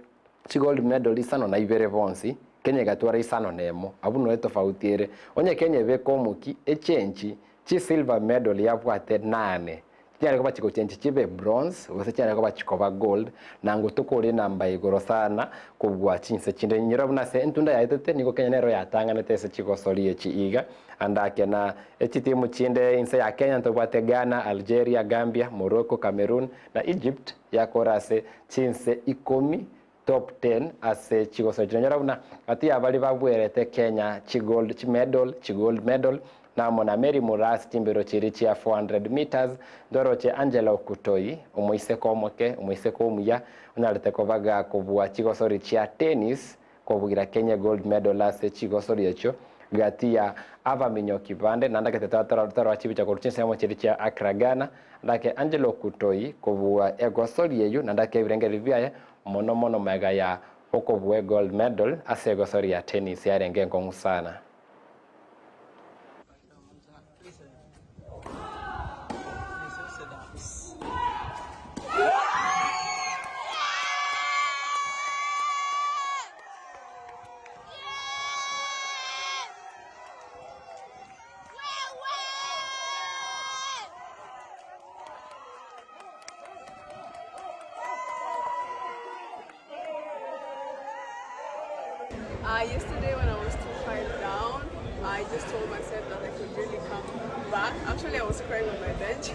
chigold medal isano na ibere bonsi Kenya egatwara isano na emo. Abwo noe tofauti ere. Onye Kenya ebeke omoki echenchi Chi silver medal yabwate nane, chinyare koba chigochenchia chibe bronze, gose chinyare koba chikoba gold, na ngotokore enamba igoro sana kobua chinse chinde. Inyora buna ase entunda yaetete, nigo Kenya nero yatang'anete ase chigosori echi iga. Ande ake na echitimu chinde inse ya Kenya ntobwate Ghana, Algeria, Gambia, Morocco, Cameroon na Egypt yakora ase chinse ikomi Top ten ase chigosori chinonyora buna gati ya baria babwerete Kenya chigold chimedal chigold medal namo na Mary Murasi chimbero chiria chia 400 metres ntoroche Angela Okutoi omoiseke omoke omoiseke omuya onyarete koba gakobua chigosori chia tennis kobugira Kenya gold medal ase chigosori echio gati ya abaminyoki bande naende gete tarora chibicha korwa chinsemo chiria chia Accra Ghana ndake Angela Okutoi kobua egosori eyio naende ake ebirengererio biaye Mono mono magega ya okobua egold medal ase egosori ya tennis yarenge enkong'u sana.
Uh, yesterday when I was 2-5 down, I just told myself that I could really come back. Actually, I was crying on my bench.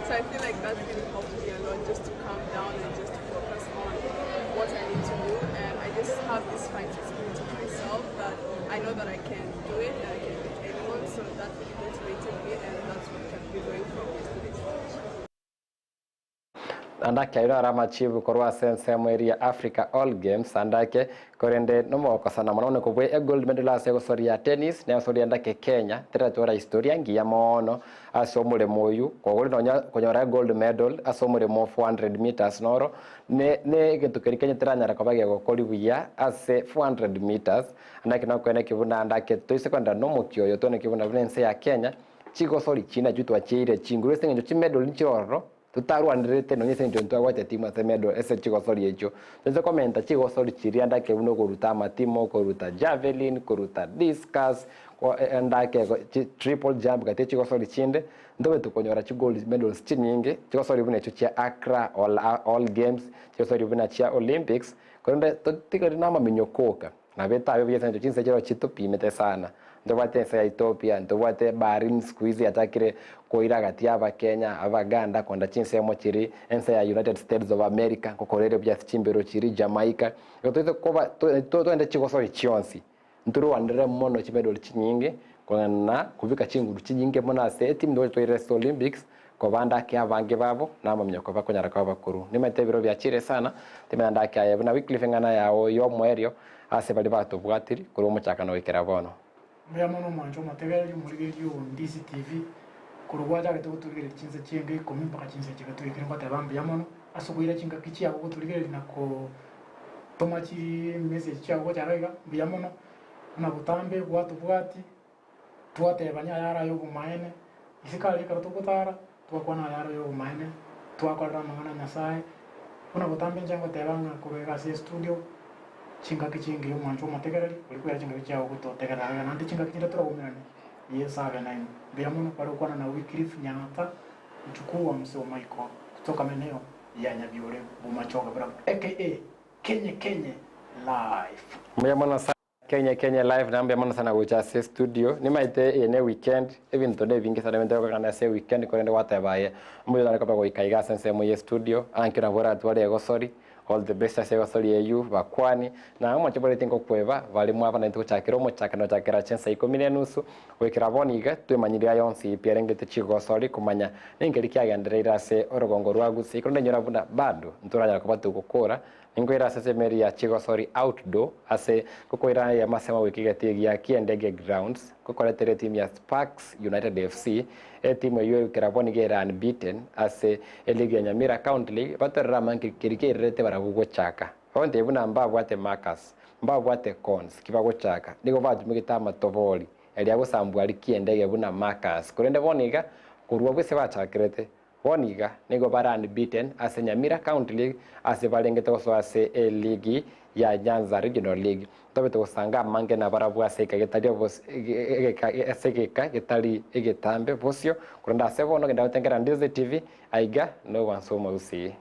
so I feel like that really helped me a lot just to calm down and just to focus on what I need to do. And I just have this fighting spirit in myself that I know that I can do it and I can beat anyone. So that really motivated me and that's what kept me going from yesterday's match.
Naende akairwa are amachibu korwa ase ensemo eria ya Africa All Games ande ake, korende nomogokosana mono one kobua egold medal ase egosori ya tennis na egosori ende ake Kenya teratwara historia engiya mono ase omoremo oyio kogori nonya konyora egold medal ase omoremo o 400 metres noro ne ne egento keria Kenya teranyara koba gegokori buya ase 400 metres ande ake nokoene ki buna ande ake toise kogenda nomokia oyo toone ki buna buna ense ya Kenya chigosori chinde nachio twachiire chinguru ase eng'encho chimedal nchire ororo Totarwanerete nonya ase engencho ntwabwate timu ase medal ase chigosori echio. Toise komenta chigosori chiria ndake buna okoruta amatimo, koruta javelin, koruta discus, ndake triple jump gati chigosori chinde, ntobe tokonyora chigold medals chinyinge, chigosori buna echio chia Accra all, all games, chigosori buna chia Olympics, korende totigari namaminyoko oka. Nabo etabe buya ase engencho chinse chiroo chitopimete sana. Ntobwate ense ya Ethiopia, ntobwate Bahrain siku hizi yachakire koira gati ya Abakenya, Abaganda konda chinsemo chiri ense ya United States of America nkokora ere buya ase chimbero chiri Jamaica. Igo toise koba toende chigosori chionsi, ntorwanere mono chimedal chinyinge kong'ana na kobeka chinguru chinyinge mono ase etimu togocha toire ase Olympics Kobande ake abange babo namaminyoko bakonyara koba abakoro. Nimanyete ebiro biachire sana, timanya ndake aye buna Wycliffe eng'ana yao y'omoerio ase baria batobwatiri korwa omochakano goikera bono.
Mbuya mono omwancho omotegereri omorigereria o Ndizi TV, korwa gwachagete gotorigereria chinsa chi'enga ikomi mpaka chinsa echi iga toikire ngoteba mbuya mono ase okoira chingaki chiago gotorigereria na kotoma chimessage chiago gocha iga iga, mbuya mono. Buna botambe gwatobwati, twatebania ayare aye obomaene, isiko aria ekero togotara, twakwana ayare aye obomaene, twakorera amang'ana a Nyasaye. Buna botambe inche ngoteba ng'a korwa iga ase estudio, chingaki chingiya omwancho omotegereri, oria kwera chingaki chiago gototegerera iga naende chingaki chinde toraumerane, Yeso abe nainwe. Mbuya mono kware gokwana na Wycliffe Nyang'ata, mchukuu wa Mzee Omaiko, kutoka maeneo ya Nyabiore, Bomachoge Brown, aka Kenye Kenye Live.
Mbuya mono sana Kenye Kenye Live na mbuya mono sana gocha ase studio. Nimaete eye ne weekend, ebinto ne ebinge sana ebinto bikogenda ase weekend korende gwateba aye mbuya onyare koba goika iga ase ensemo ye studio. Ankio nabo oratware egosori, all the best ase egosori eywo, bakwani. Na omochie bore tingokweba, baria mwaba naintwe gochakera omochakano gochakera chinsa ikomi na enusu, goikera bono iga, twemanyirie aya onsi pi arengete chigosori komanya ninki kiagendereire ase orogongo rwa Gusii. Korende inyora buna bado ntoranyara koba togokora, ninkoira ase esemeri ya chigosori outdoor ase gokoira eyemo ase amawiki gati egia Kiendege Grounds, gokoretera etimu ya Sparks United FC, etimu eyio goikera bono iga ere unbeaten ase eligi ya Nyamira County League, batorere amange keria kererete barabwo gochaka. Bagontebia buna mbabwate markers, mbabwate cones ki bagochaka, nigo batumegete amatobori eria gosambwa aria kiendege buna markers. Korende bono iga, korwa abwo ase bachakerete, bono iga nigo bare unbeaten ase Nyamira County League ase barengete gosoa ase eligi ya Nyanza Regional League. Ntobete gosanga amange nabarabwo ase egeka getari obos egeka ase egeka getari egetambe bosio, korende ase bono genda gotengera Ndizi TV, aiga nobwansu omogusii.